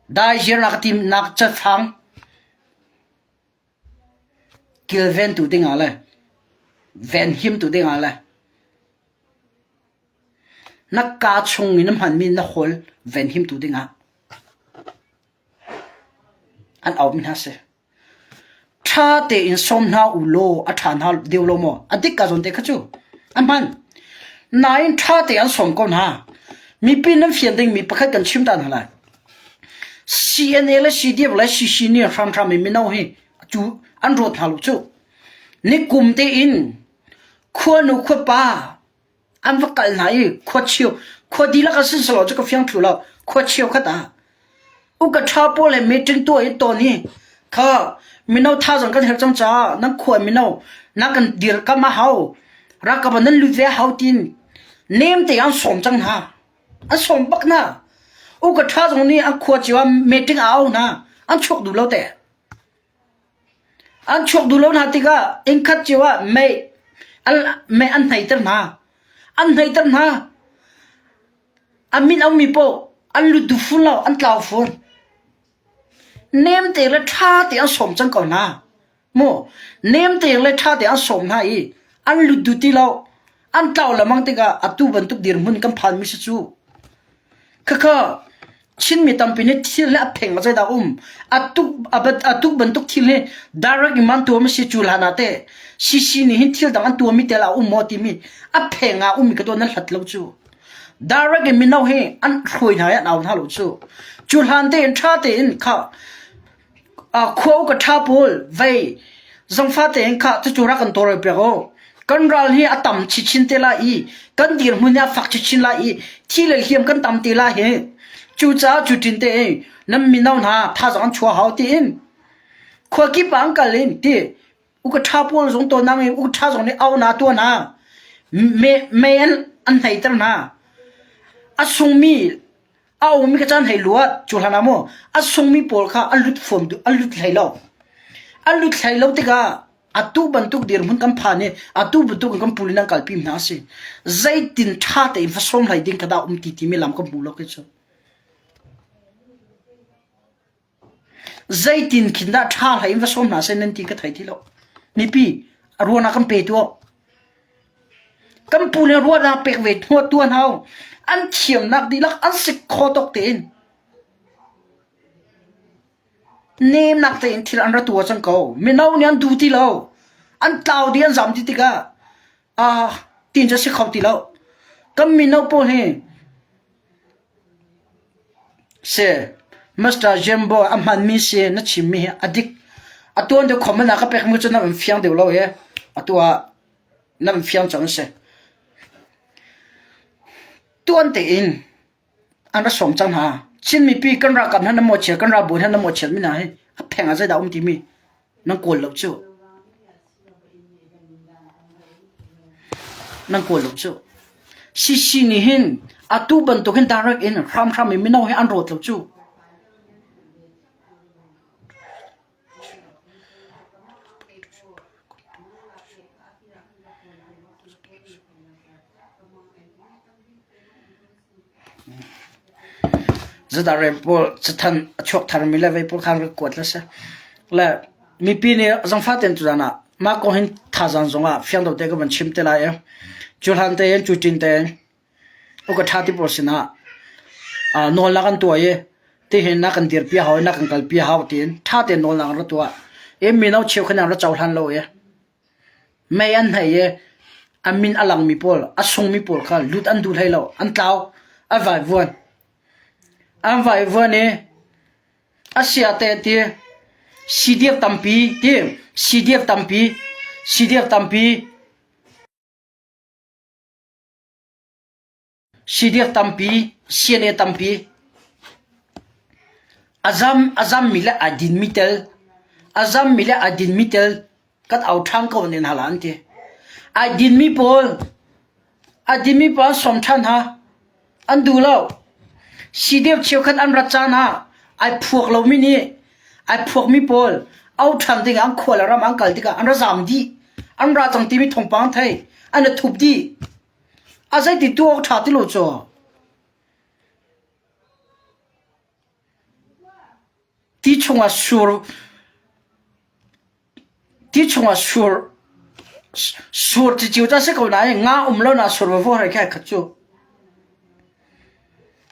Dai ziar na ka timnak cafang kilventu dingah le venhimtu dingah le na kaa chung in na hmanmi na hawl venhimtu dingah an aumi hna si. Ṭha tein sawm hna u law a ṭha hna deuh lo maw? A dik ka zawn te kha cu. A hman. Nain ṭha te an sawm ko hna. Mipi nan fian dingmi pakhat kan chim ta hna lai. CNA le CDF le CC nih hramhram in mino hi cu an rawt hna lo cu. Nikum tein khuanu khuapa an va kal hna i khua cheu khua dihlak a si selaw cu ka fiang thlu lo khua cheu khat ah uka ṭha pawl he meeting tuah i tawn hi kha mino thazaang kan herh cang caah nan khua mino na kan dirkamh a hau ralkap ah nan lut ve a hau tiin nem te an sawm cang hna an sawm bak hna uka ṭha zong nih an khua cio ah meeting a au hna an chuak duh lo te An chuak duh lo hna tikah innkhat cio ah mei an mei an hneiter hna. An hneiter hna. A min a ummi paoh an lut duh fawn lo, an tlau fawn. Nem te le ṭha te an sawm cang ko hna. Mu, nem te le ṭha te an sawm hna i an lut duh ti lo. An tlau lengmang tikah atu bantuk dirhmun kan phanmi si cu. Khakha Chinmi tampi nih thil hi a pheng ah zeidah a um? A tuk a tuk bantuk thil hi direct in man tuam a si cu hlan ah teh CC nih hin thil dang an tuahmi tel a um maw timi a pheng ah ummi ka tuah nan hlat lo cu. Direct in mino hi an hruai hna i an au hna lo cu. Cu hlan tein ṭha tein kha Khua u ka ṭha pawl vei zangfa tein khah cucu rak kan tawlrel piak u. Kan ral hi a tam chinchin te lai i kan dirhmun hi a fak chinchin lai i thi le hliam kan tam te lai hi. Cucaah cu ṭin te in nan mino hna thazaang an chuah hau tiin khua kip ah an kal in ti uka ṭha pawl zong tawnang i uka ṭha zong nih au na tuah hna. Me mei an an hneiter hna. A sungmi A ummi ka caan hei luat cu hlan ah maw a sungmi pawl kha an lut fuam an lut hlei lo. An lut hlei lo tikah atu bantuk dirhmun kan phan i atu bantuk in kan pul in an kalpi hna a si. Zeitin ṭha tein va sawm hlei ding kha dah um ti timi lam ka hmu lo kei cu. Zeitin khin dah ṭha hlei in va sawm hna seh nan ti ka thei ti lo. Mipi ruahnak kan pe tuah. Kan pu le ruahnak pek ve tuan hau. An thiamnak dihlak an si kho tuk tein. Nemnak tein thil an ra tuah cang ko. Mino nih an duh ti lo. An tlau dih an zam dih tikah ah tin cu si kho ti lo. Kan mino pawl hi Si, Mister Jimbo a hmanmi si na chimmi hi a dik. Atu an deuh comment ah ka pekmi cu na van fiang deuh lo i atu ah na van fiang cang a si. Tuan tein an ra sawm cang hna. Chin mipi kan ralkap hna nan mawhchiat, kan ralbawi hna nan mawhchiat mi hna hi a pheng ah zeidah a um timi nan kawl lo cu. Nan kawl lo cu. CC nih hin atu bantuk hin direct in hramhram in mino hi an rawt lo cu. Zadah rel pawl cathanh a chuak tharmi le vei pawl khan rak kuat le si. Le mipi nih zangfah tein tuzan ah mah kong hin thazaang zong ah fiang deuh te ka van chim te lai i cu hlan tein cu ṭin tein uka ṭha ti pawl sinah nawlnak an tuah i tihin na kan dirpi hau i na kan kalpi hau tiin ṭha tein nawlnak an ra tuah. I mino cheukhat nih an ra cohlan lo i Mei an hnei i a min a langmi pawl, a sungmi pawl kha lut an duh hlei lo. An tlau. An vaivuan. An vaivuan i a sia te ti CDF tampi ti CDF tampi CDF tampi CDF tampi, CNA tampi, a zam a zammi le aa dinmi tel, a zammi le aa dinmi tel kan au ṭhan ko nen hala an ti. Ai dinmi pawl, ai dinmi pawl an sawm ṭhan hna. An duh lo. CDF cheukhat an rat caan ah ai phuak lomi nih ai phuakmi pawl au ṭhan ding an khua le ram an kal tikah an ra zam dih. An ra cang timi thawngpang thei. An i thup dih. A zeiti tuah awk ṭha ti lo cu. Ti chungah sur ti chungah sur sur ciciu ta si ko nain nga um lo na sur va hai kha khat cu.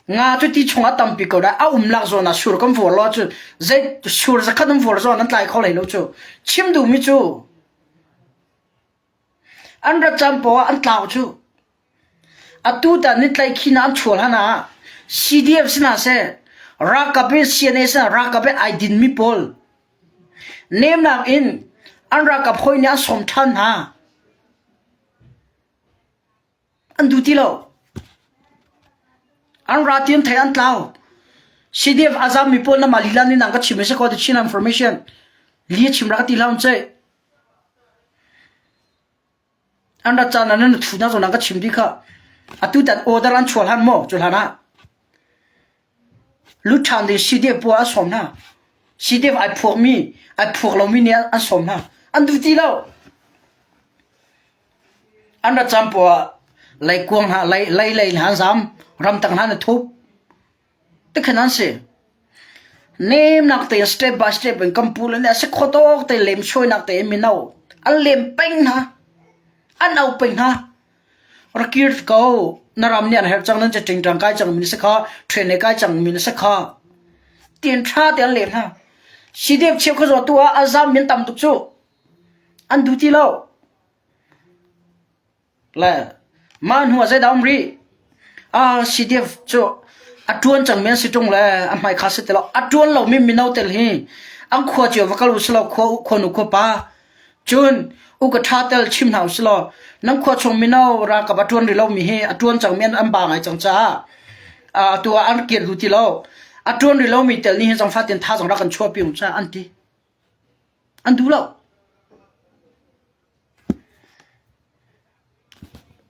Nga cu ti chungah tampi ko dah a um lak zawn ah sur kan vor lo cu zei sur zakhat an vor zawn an tlai kho hlei lo cu. Chim duhmi cu An rat caan paoh ah an tlau cu. Atu tan ni tlaihkhih an chuah hlan ah CDF si hna seh, ralkap in CNA si hna ralkap in ai dinmi pawl nemnak in an ralkap hawi nih an sawm ṭhan hna. An duh ti lo. An ra ti an thei an tlau. CDF a zammi pawl na mah lila nih nang ka chim si ko ti Chin information. Li chim ra ka ti hlah un An rat caan ah nan thu na zong ka chim dih kha. Atu tan order an chuah hlan maw cu hlan ah. Lut ṭhan ding CDF pawl an sawm hna. CDF ai phuakmi, ai phuak lomi nih an sawm hna. An duh ti lo. An rat caan poah ah leikuang hna, lei lei lei hna an zam, ramtang hna an i thup. Tikhan an si. Nemnak tein step by step in kan pu le nih a si kho tawk te lemsuainak tein mino an lem peng hna. An au peng hna. Rak kir ko. Na ram nih an herh cang nan ci ṭingṭang kai cang mi na si kha, train le kai cang mi na si kha. Tian ṭha te an lem hna. CDF cheu kha zaw tu ah a zam min tam tuk cu. An duh ti lo. Le mah hnu ah zeidah um rih? Ah, CDF cu a ṭuan cangmi an si ṭung le a hmai kha si ti lo. A ṭuan lomi mino tel hi an khua cio va kal u sih law khua khuanu khuapa cun uka ṭha tel chim hna u sih law nan khua chung mino ralkap a ṭuan rih lomi hi a ṭuan cangmi an, an ba ngai cang caah atu ah an kir duh ti lo. A ṭuan rih lomi tel nih hin zangfah tein thazaang rak kan chuahpi u ca an ti. An duh lo.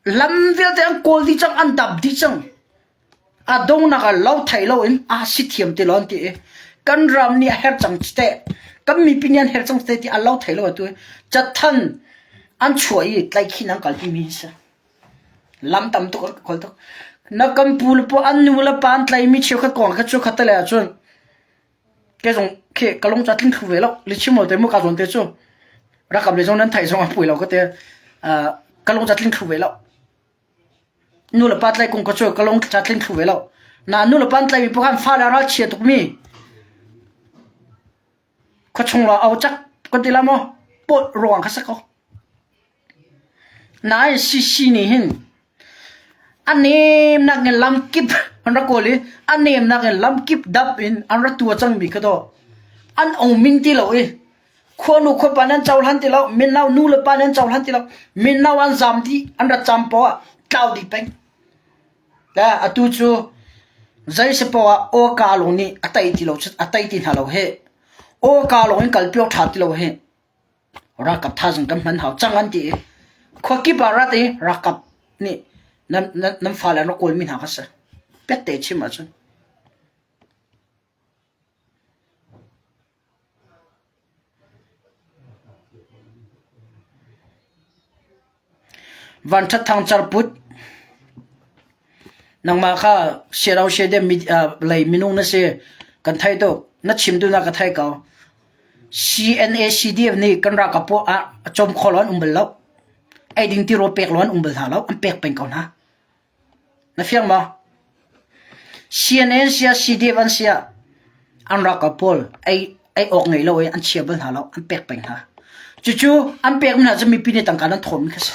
Lam vialte an kawl dih cang, an dap dih cang. A donghnak ah lo thei loin aa si thiam ti lo an ti i kan ram nih a herh cang teh, kan mipi nih an herh cang teh ti a lo thei lo atu hi cathan an chuah i tlaihkhih an kalpi mi hi si. Lam tam tuk an kawl tuk. Na kan pu le pu an nu le pa an tlaimi cheukhat kong kha cheukhat te le ahcun Ke zong khi ka lung cu a tling thlu ve lo. Lichim te mu ka zawn te cu rakap le zong nan theih zong a pui lo ka te. Ka lung cu a tling thlu ve lo. Nu le pa tlai kung ka cu ka lung ca tling thlu ve lo. Na nu le pa an tlai mi pokhan fa le ral chia tuk mi. Khuachung la au chak kan ti la mo pot ruang kha sa ko. Nain CC nih hin a nemnak in lamkip an rak kawl i a nemnak in lamkip dap in an rak tuah cangmi kha dawh an ong ti lo i khuanu khuapa nan cohlan ti lo mino nu le pa nan cohlan ti lo mino an zam dih an rat cam poah ah tlau dih peng. Le atu cu zei si poah ah awka lawng nih a tei ti lo a tei ti hna lo hih. Awka lawng in kalpi awk ṭha ti lo hih. Ralkap thazaang kan hman hau cang an ti i khuakip ah rat i ralkap nih nan, nan, nan fale an rak kawlmi hna kha si. Pette chim ahcun. Vanṭhat thang carput nangmah kha siaro siadem lei minung na si kan thei tuk na chim duhnak ka thei ko CNA CDF nih kan ralkap pawl ah a cawm kho lo an um bal lo ei ding tirawl pek lo an um bal hna lo an pek peng ko hna Na fiang maw? CNN sia CDF an sia an ralkap pawl ei ei awk ngei lo i an chia bal hna lo an pek peng hna. Cucu an pek mi hna cu mipi nih tangka nan thawm mi kha si.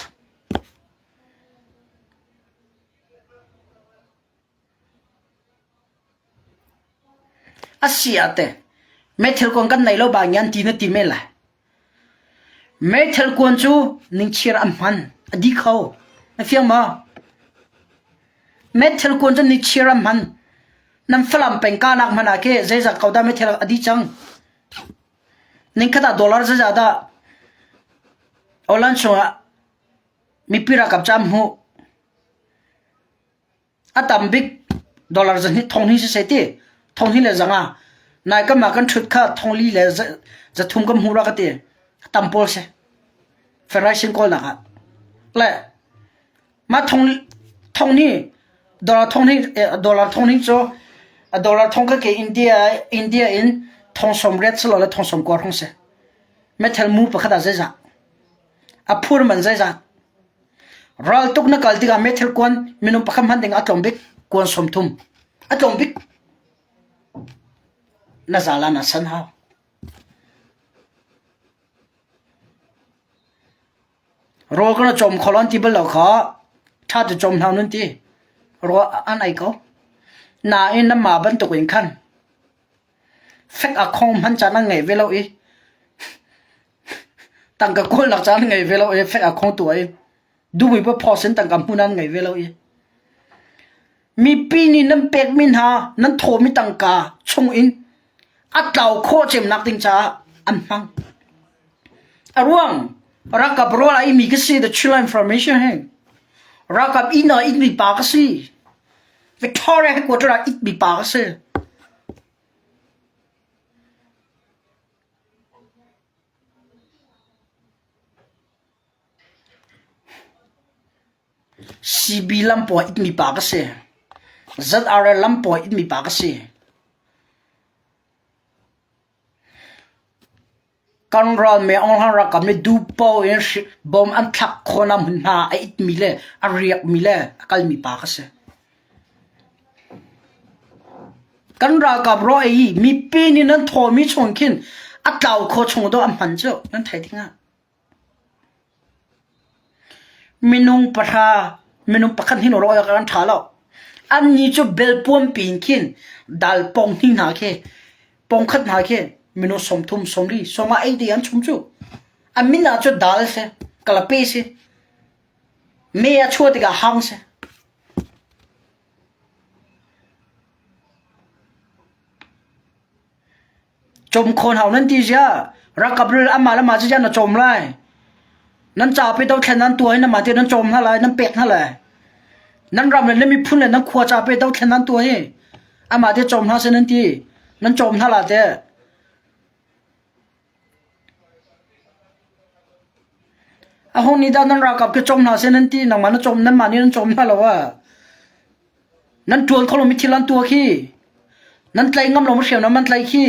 A si ah teh meithal kuan kan nei lo ba ngian ti na ti men lai. Meithal kuan cu ningchir an hman a di kho. Na fiang maw? Meithal kuan cu ningchir an hman. Nan Falam peng kahnak hmanh ah khi zeizat ko dah meithal a di cang. Ningkhat ah dollar zeizat dah Awlan chungah mipi ralkap ca an hmuh. A tam bik dollar zahnih thong hnih siseh ti thong hnih le zanga nai kam ah kan ṭhut kha thong li le zathum kan hmuh rua ka ti a tam pawl si Federation kawlnak ah le mah thong thong hnih dollar thong hnih dollar thong hnih cu dollar thong ka ke India India in. Thong 80 silole thong 90 hrawng si. Meithal mu pakhat ah zeizah? A phur man zeizah? Raltuk na kal tikah meithal kuan minung pakhat hman ding a tlawm bik kuan 30. A tlawm bik. Na zala na san hau. Rawl kan cawm kho lo an ti bal lo kha ṭha te cawm hna nun ti. Rawl an ei ko. Nain nanmah bantuk in khan fek a khong hman caan an ngei ve lo i tangka kawlnak caan an ngei ve lo i fek a khong tuah i duhmi paoh sin tangka hmun an ngei ve lo i Mipi nih nan pekmi hna nan thawmi tangka chungin a tlau khawh cemnak ding caah an hmang. A ruang ralkap rual ah imi ka si the Chila information he ralkap inn ah itmi pa ka si Victoria headquarter ah itmi pa ka si. CB lam pawng ah itmi pa ka si. ZRA lam pawng ah itmi pa ka si. Kan ral me Aung Hlang ralkap nih duhpoh in bom an thlak khawhnak hmunhma a itmi le a riakmi le a kalmi pa ka si. Kan ralkap rawh ei mipi nih nan thawmi chung khin a tlau kho chung dawh a hman cu nan thei ding ah. Minung pahra, minung pakhat hin rawl kan ṭha lo. Annih cu belpuampi in khin dal pong hnih hna khi, pong khat hna khi minung 30, 40, 50 ei te an chum cu. A min ah cu dal si, kalape si, me a chuah tikah hang si. Cawm khawn hau nan ti ziah. Ralkap rul amah le mah ziah na cawm lai. Nan ca pe dothlen nan tuah hi nan mah te nan cawm hna lai, nan pek hna lai. Nan ram le nan miphun le nan khua ca pe dothlen nan tuah hi amah te cawm hna seh nan ti. Nan cawm hna la teh. Aho nih dah nan ralkap khi cawm hna seh nan ti, nangmah na cawm, nanmah nih nan cawm hna lo ah. Nan ṭuan kho lomi thil an tuah khi. Nan tlaih ngam lomi hriamnam an tlaih khi.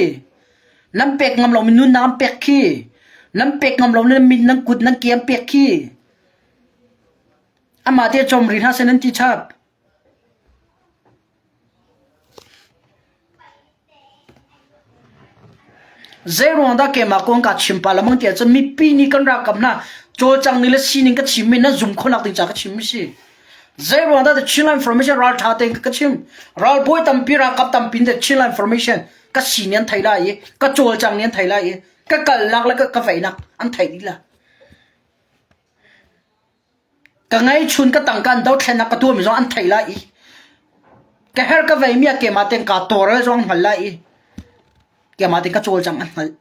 Nan pek ngam lomi nunnak an pek khi. Nan pek ngam lomi nan mit, nan kut, nan ke an pek khi. Amah te cawm rih hna seh nan ti chap. Zeiruang dah keimah kong kaa chim pah lengmang ti ahcun mipi nih kan ralkap hna cawlcang ning le sining ka chimmi nan zum khawhnak ding caah ka chimmi si. Zeiruang dah The Chinland Information ralṭha tein ka chim. Ralbawi tampi ralkap tampi in The Chinland Information ka sining an thei lai i ka cawlcang ning an thei lai i ka kalnak le ka veinak an thei dih la. Ka ngeihchun ka tangka an dothlennak ka tuahmi zong an theih lai i ka herh ka veimi ah keimah tein kaa tawlrel zong an hngalh lai i keimah tein ka cawlcang an hngalh.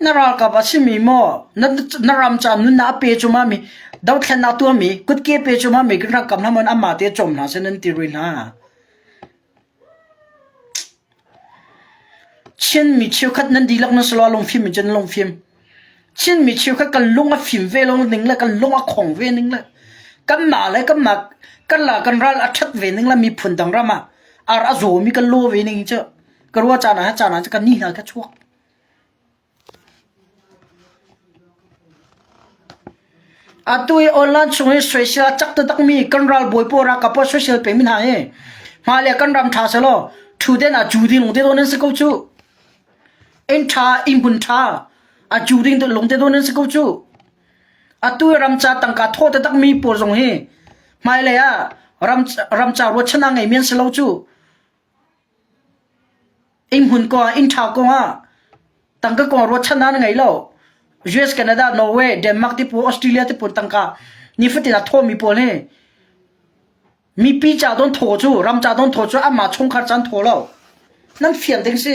Na ralkap a simi maw na, na ram ca nunnak a pe cuma mi dothlennak tuahmi kutke pe cuma mi kan ralkap hna maw amah te cawm hna seh nan ti rui hna. Chinmi cheukhat nan dihlak nan si lo lungfim in cun lungfim. Chinmi cheukhat kan lung a fim ve lo ning le kan lung a khong ve ning le kanmah le kanmah kan la kan ral a ṭhat ve ning le miphun dang ram ah ar a zawmi kan law ve ning cu ka ruah caan ah caan ah kan ni hna ka chuak. Atu i online chung i soisel a cak taktakmi kan ralbawi pawl ralkap pawl soisel pengmi hna hi hmailei kan ram ṭha sehlaw ṭhuten ah cu ding lung te dawn an si ko cu. Inn ṭha, inn hmun ṭha a cu ding lung te dawn an si ko cu. Atu i ramca tangka thaw taktakmi pawl zong hi hmailei ah ram ramca ruahchan a ngeimi an si lo cu. Innhmun kongah, inn ṭha kongah tangka kong ruahchannak na ngei lo. US, Canada, Norway, Denmark ti pawl, Australia ti pawl tangka nifatin a thawmi pawl hi mipi ca don thaw cu, ram ca don thaw cu amah chungkhar ca an thaw lo. Nan fian ding si.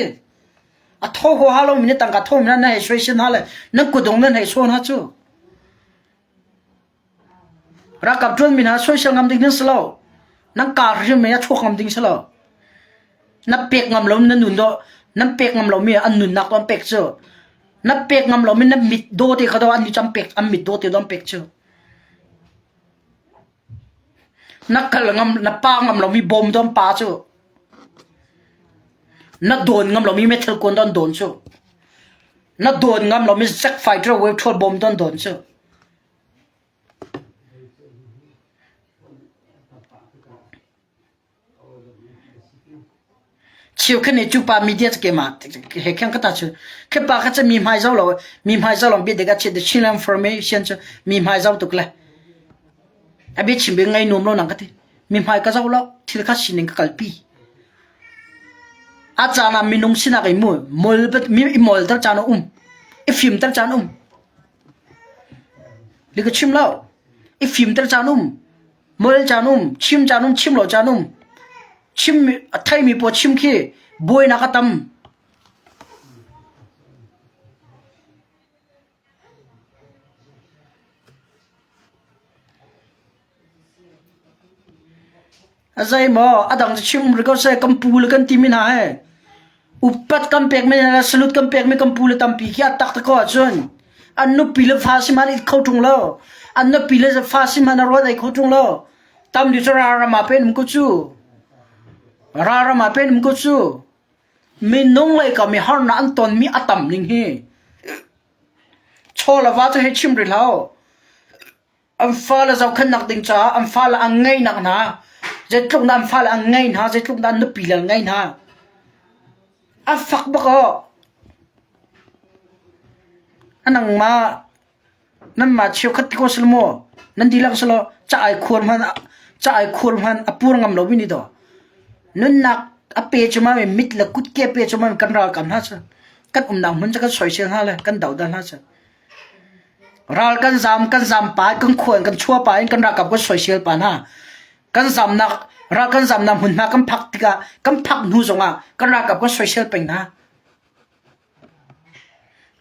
A thaw huaha lomi nih tangka thawmi hna nan hei suaisin hna le nan kutdong nan hei sawn hna cu. Ralkap ṭuanmi hna soisel ngam ding nan si lo. Nan kaa hrim i a chuak ngam ding si lo. Na pek ngam lo na nun dawh, nan pek ngam lomi an nunnak tu an pek cu. Na pek ngam lomi na mit daw te kha daw an nih cu an pek, an mit daw te daw an pek cu. Na kal ngam, na pa ngam lomi bawm don pa cu. Na dawn ngam lomi meithal kuan don dawn cu. Na dawn ngam lomi Jack fighter wave ṭhawl bawm don dawn cu. Cheukhat nih cu pa media cu keimah he khan ka ta cu khi pa kha cu mi hmai zoh lo mi hmai zoh lo bia dik a chim the Chin information cu mi hmai zoh tuk le a bia chim bi ngai nuam lo nang ka ti mi hmai ka zoh lo thil kha sining ka kalpi a caan ah minung sinak i mu mol mi i mol ter caan a um i fim ter caan um li ka chim lo i fim ter caan um Mol caan um, chim caan um, chim lo caan um. Chim a theimi pawl chim khi buainak a tam. A zei maw a dang cu chim um rih ko seh kan pu le kan timi hna he Upat kan pekmi le salut kan pekmi kan pu le tampi khi a tak ko ahcun an nupi le fa si hmanh it kho ṭung lo. An nupi le fa si hmanh a ruat ei kho ṭung lo. Tam deuh cu ralram ah pen um ko cu. Ralram ah pen um ko cu. Minung lei kam i harnak an tonmi a tam ning hi. Chaw le va cu hei chim rih hlah. An fale zohkhenhnak ding caah an fale an ngeihnak hna zeitluk dah an fale an ngeih hna zeitluk dah an nupi le an ngeih hna a fak bak aw. A nangmah nanmah cheukhat ti ko sila maw nan dihlak sila ca ai khuar hmanh ca ai khuar hmanh a pur ngam lo mi nih daw nunnak a pe cu ma mit le kutke pe cu ma kan ralkap hna cu kan umnak hmun cu kan soisel hna le kan dodal hna cu. Ral kan zam, kan zam pa, kan khua in kan chuah pa in kan ralkap kan soisel pa hna. Kan zamnak, ral kan zamnak hmunhma kan phak tikah, kan phak hnu zongah kan ralkap kan soisel peng hna.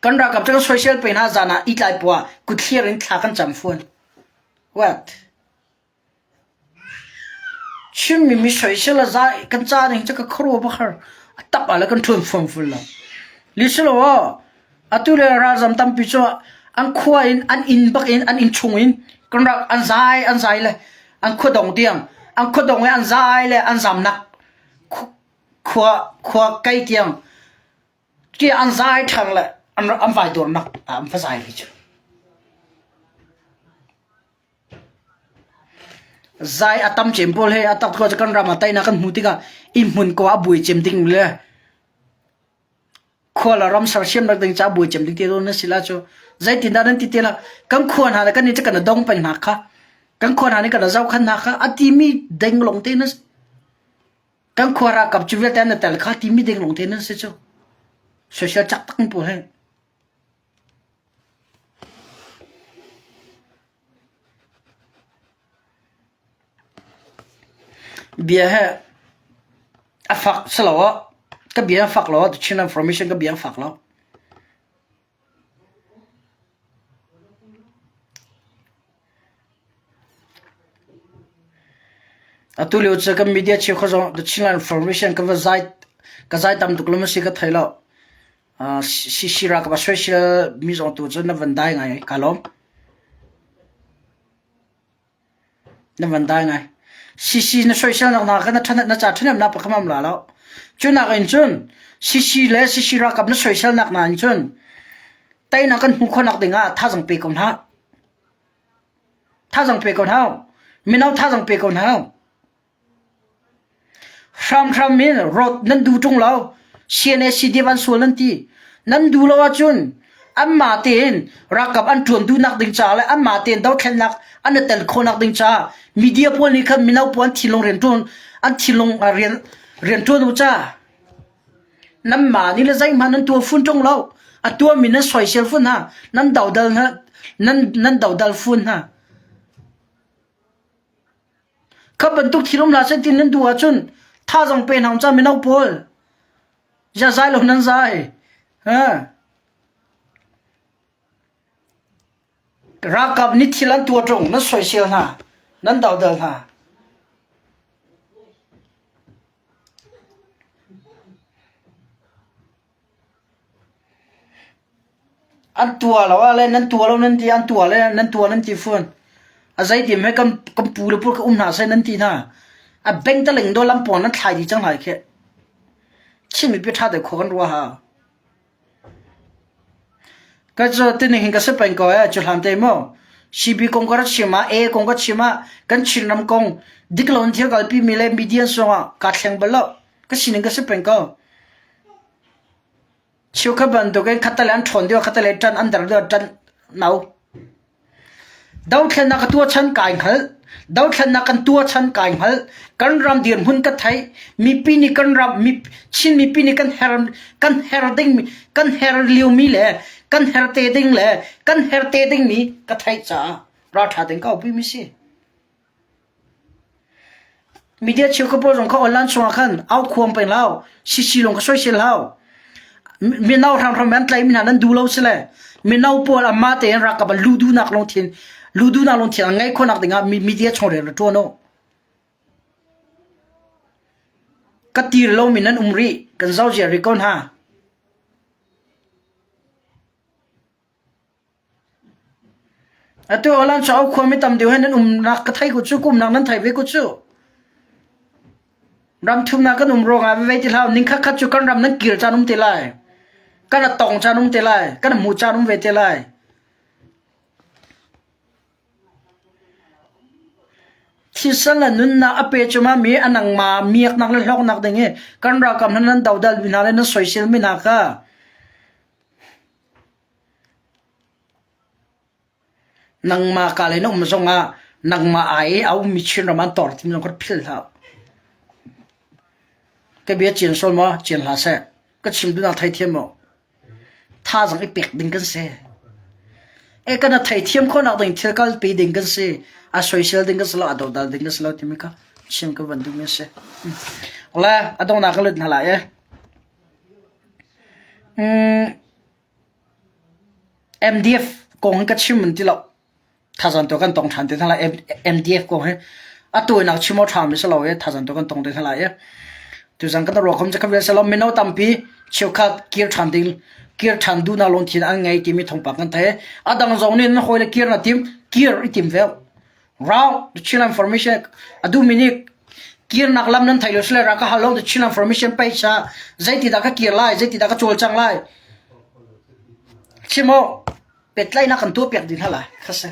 Kan ralkap cu kan soisel peng hna zan ah itlai puah kutthlir in thla kan cam fuan. What? Chinmi mi soisel a za kan ca ning cu ka khuaruah bak har. A tak ah le kan ṭhuan fuam ful lo. Lisilo aw, atu le ralzam tampi cu an khua in an inn bak in an inn chung in kan rak an zai an zai le an khua dong tiang an khua dong i an zai le an zamnak khua khua kai tiang ti an zai ṭhang le an an vai dawrnak ah an va zai rih cu. Zai a tam cem pawl he a tak ko cu kan ram ah teinak kan hmuh tikah inn hmun ko ah buai cem ding le khua le ram sersiamnak ding caah buai cem ding ti na si la cu zeitindah nan ti te la kan khua hna le kan nih cu kan dong peng hna kha kan khua hna nih kan zohkhan hna kha a timi deng lawng te na kan khua ralkap cu vialte an tel kha timi deng lawng te nan si cu social cak tak pawl he Bia he a fak si lo ah ka bia a fak lo ah Chin information ka bia a fak lo. Atu lio cu kan media cheukhat zong The Chinland Information ka va zai ka zai tam tuk lo ma si ka thei lo. Sisira ka va soisel mi zong tu cu na van dai ngai ka lawm. Na van dai ngai. Sisi na soisel nak na ka na ṭhan na ca ṭhanem na pakhat am la lo. Cu nak in cun sisi le sisi ralkap na soisel nak na in cun teinak kan hmu khawh nak ding ah thazang pe ko hna. Thazang pe ko hna. Mino thazang pe ko hna. Hramhram in rawt nan duh ṭung lo. CNA CDF an sual nan ti. Nan duh lo ahcun anmah tein ralkap an ṭuan duhnak ding caah le anmah tein dothlennak an i tel khawhnak ding caah media pawl nih khan mino pawl an thinlung rianṭuan an thinlung rian rianṭuan u ca. Nanmah nih le zeihmanh nan tuah fun ṭung lo. A tuahmi nan soisel fun hna. Nan dodal hna. Nan nan dodal fun hna. Kha bantuk thil um hlah seh ti nan duh ahcun thazaang pe hna ca mino pawl. Zia zai lo nan zai. Ha. Ralkap nih thil an tuah ṭung nan soisel hna, nan dodal hna. An tuah lo ah le nan tuah lo nan ti an tuah le nan tuah nan ti fawn. A zeitim he kan kan pu le pawl ka um hna seh nan ti hna. A beng taling do lam pawl nan thlai dih cang lai khi. Chin mipi ṭha deuh khua kan ruah ha. Ka cu tini hin ka si peng ko eh cu hlan te mu. CB kong ka rak chim ah A kong ka chim ah kan Chinram kong dik lo in thil kalpi mi le media sung ah kaa thleng bal lo. Ka sining ka si peng ko. Cheukhat bantuk in khattale an ṭhawn deuh, khattale ṭan an der deuh, ṭan no. Dothlennak ka tuah chan kai hngalh. Dothlennak kan tuah chan kai hngalh. Kan ram dirhmun ka theih. Mipi nih kan ram mi Chin mipi nih kan her kan her ding kan her liomi le kan her te ding le kan her te dingmi ka theih caah ralṭha ding ka aupi mi si. Media cheukhat pawl zong kha online chungah khan au khuam peng hlah CC lawng kha soisel hlah. Mino hramhram an tlaimi hna nan duh lo si le mino pawl anmah tein ralkap ah luh duhnak lungthin luh duhnak lungthin an ngeih khawhnak dingah media chung rian ra ṭuan u. Ka tir lomi nan um rih kan zoh ziar rih ko hna. Atu Alan cu khuami tam deuh he nan umnak ka thei ko cu, ka umnak nan thei ve ko cu. Ram thumnak kan um ruangah vevei ti hlah ning khat cu kan ram nan kir caan um te lai. Kan a tong caan um te lai. Kan a hmuh caan um ve te lai. Thisen le nunnak a pe cuma mi a nangma miaknak le hlawknak ding i kan ralkap hna nan dodal mi hna le nan soisel mi hna kha Nangmah ka le na um zongah nangmah ai i a ummi Chinram an tor timi zong kha philh hlah. Ka bia cian sual maw? Cian hlah seh. Ka chim duhnak theithiam maw? Thazaang i pek ding kan si. E kan a theithiam khawhnak ding thil kalpi ding kan si. A soisel ding kan si lo, a dodal ding kan si lo timi kha chim ka van duhmi a si. Le a donghnak ka lut hna lai e. Mm, MDF kong hi ka chim an ti lo. Thazang tu kan tong ṭhan te hna lai. MDF kong hi a tawinak chim awk ṭhami si lo i thazang tu kan tong te hna lai i tuzan kan ruah khom cu kha vial si lo. Mino tampi cheukhat kir ṭhan ding kir ṭhan duhnak lungthin an ngei timi thawngpang kan theih. A dang zong nih na hawile kir na tim, kir i tim ve. Rau, the Chinland Formation a duhmi nih kirnak lam nan theih lo sile ra ka hal lo the Chinland Formation page ah zeitidah ka kir lai, zeitidah ka cawlcang lai. Chim u, pehtlaihnak kan tuahpiak dih hna lai. Kha si.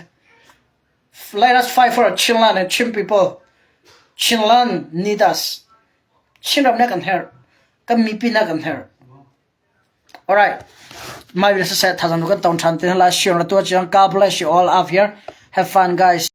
Let us fight for Chinland and Chin people. Chinland need us. Chinram nih kan herh. Kan mipi nih kan herh. Alright. My will siseh thazang kan tong ṭhan te hna lai. Share na tuah chiang. God bless you all out here. Have fun guys.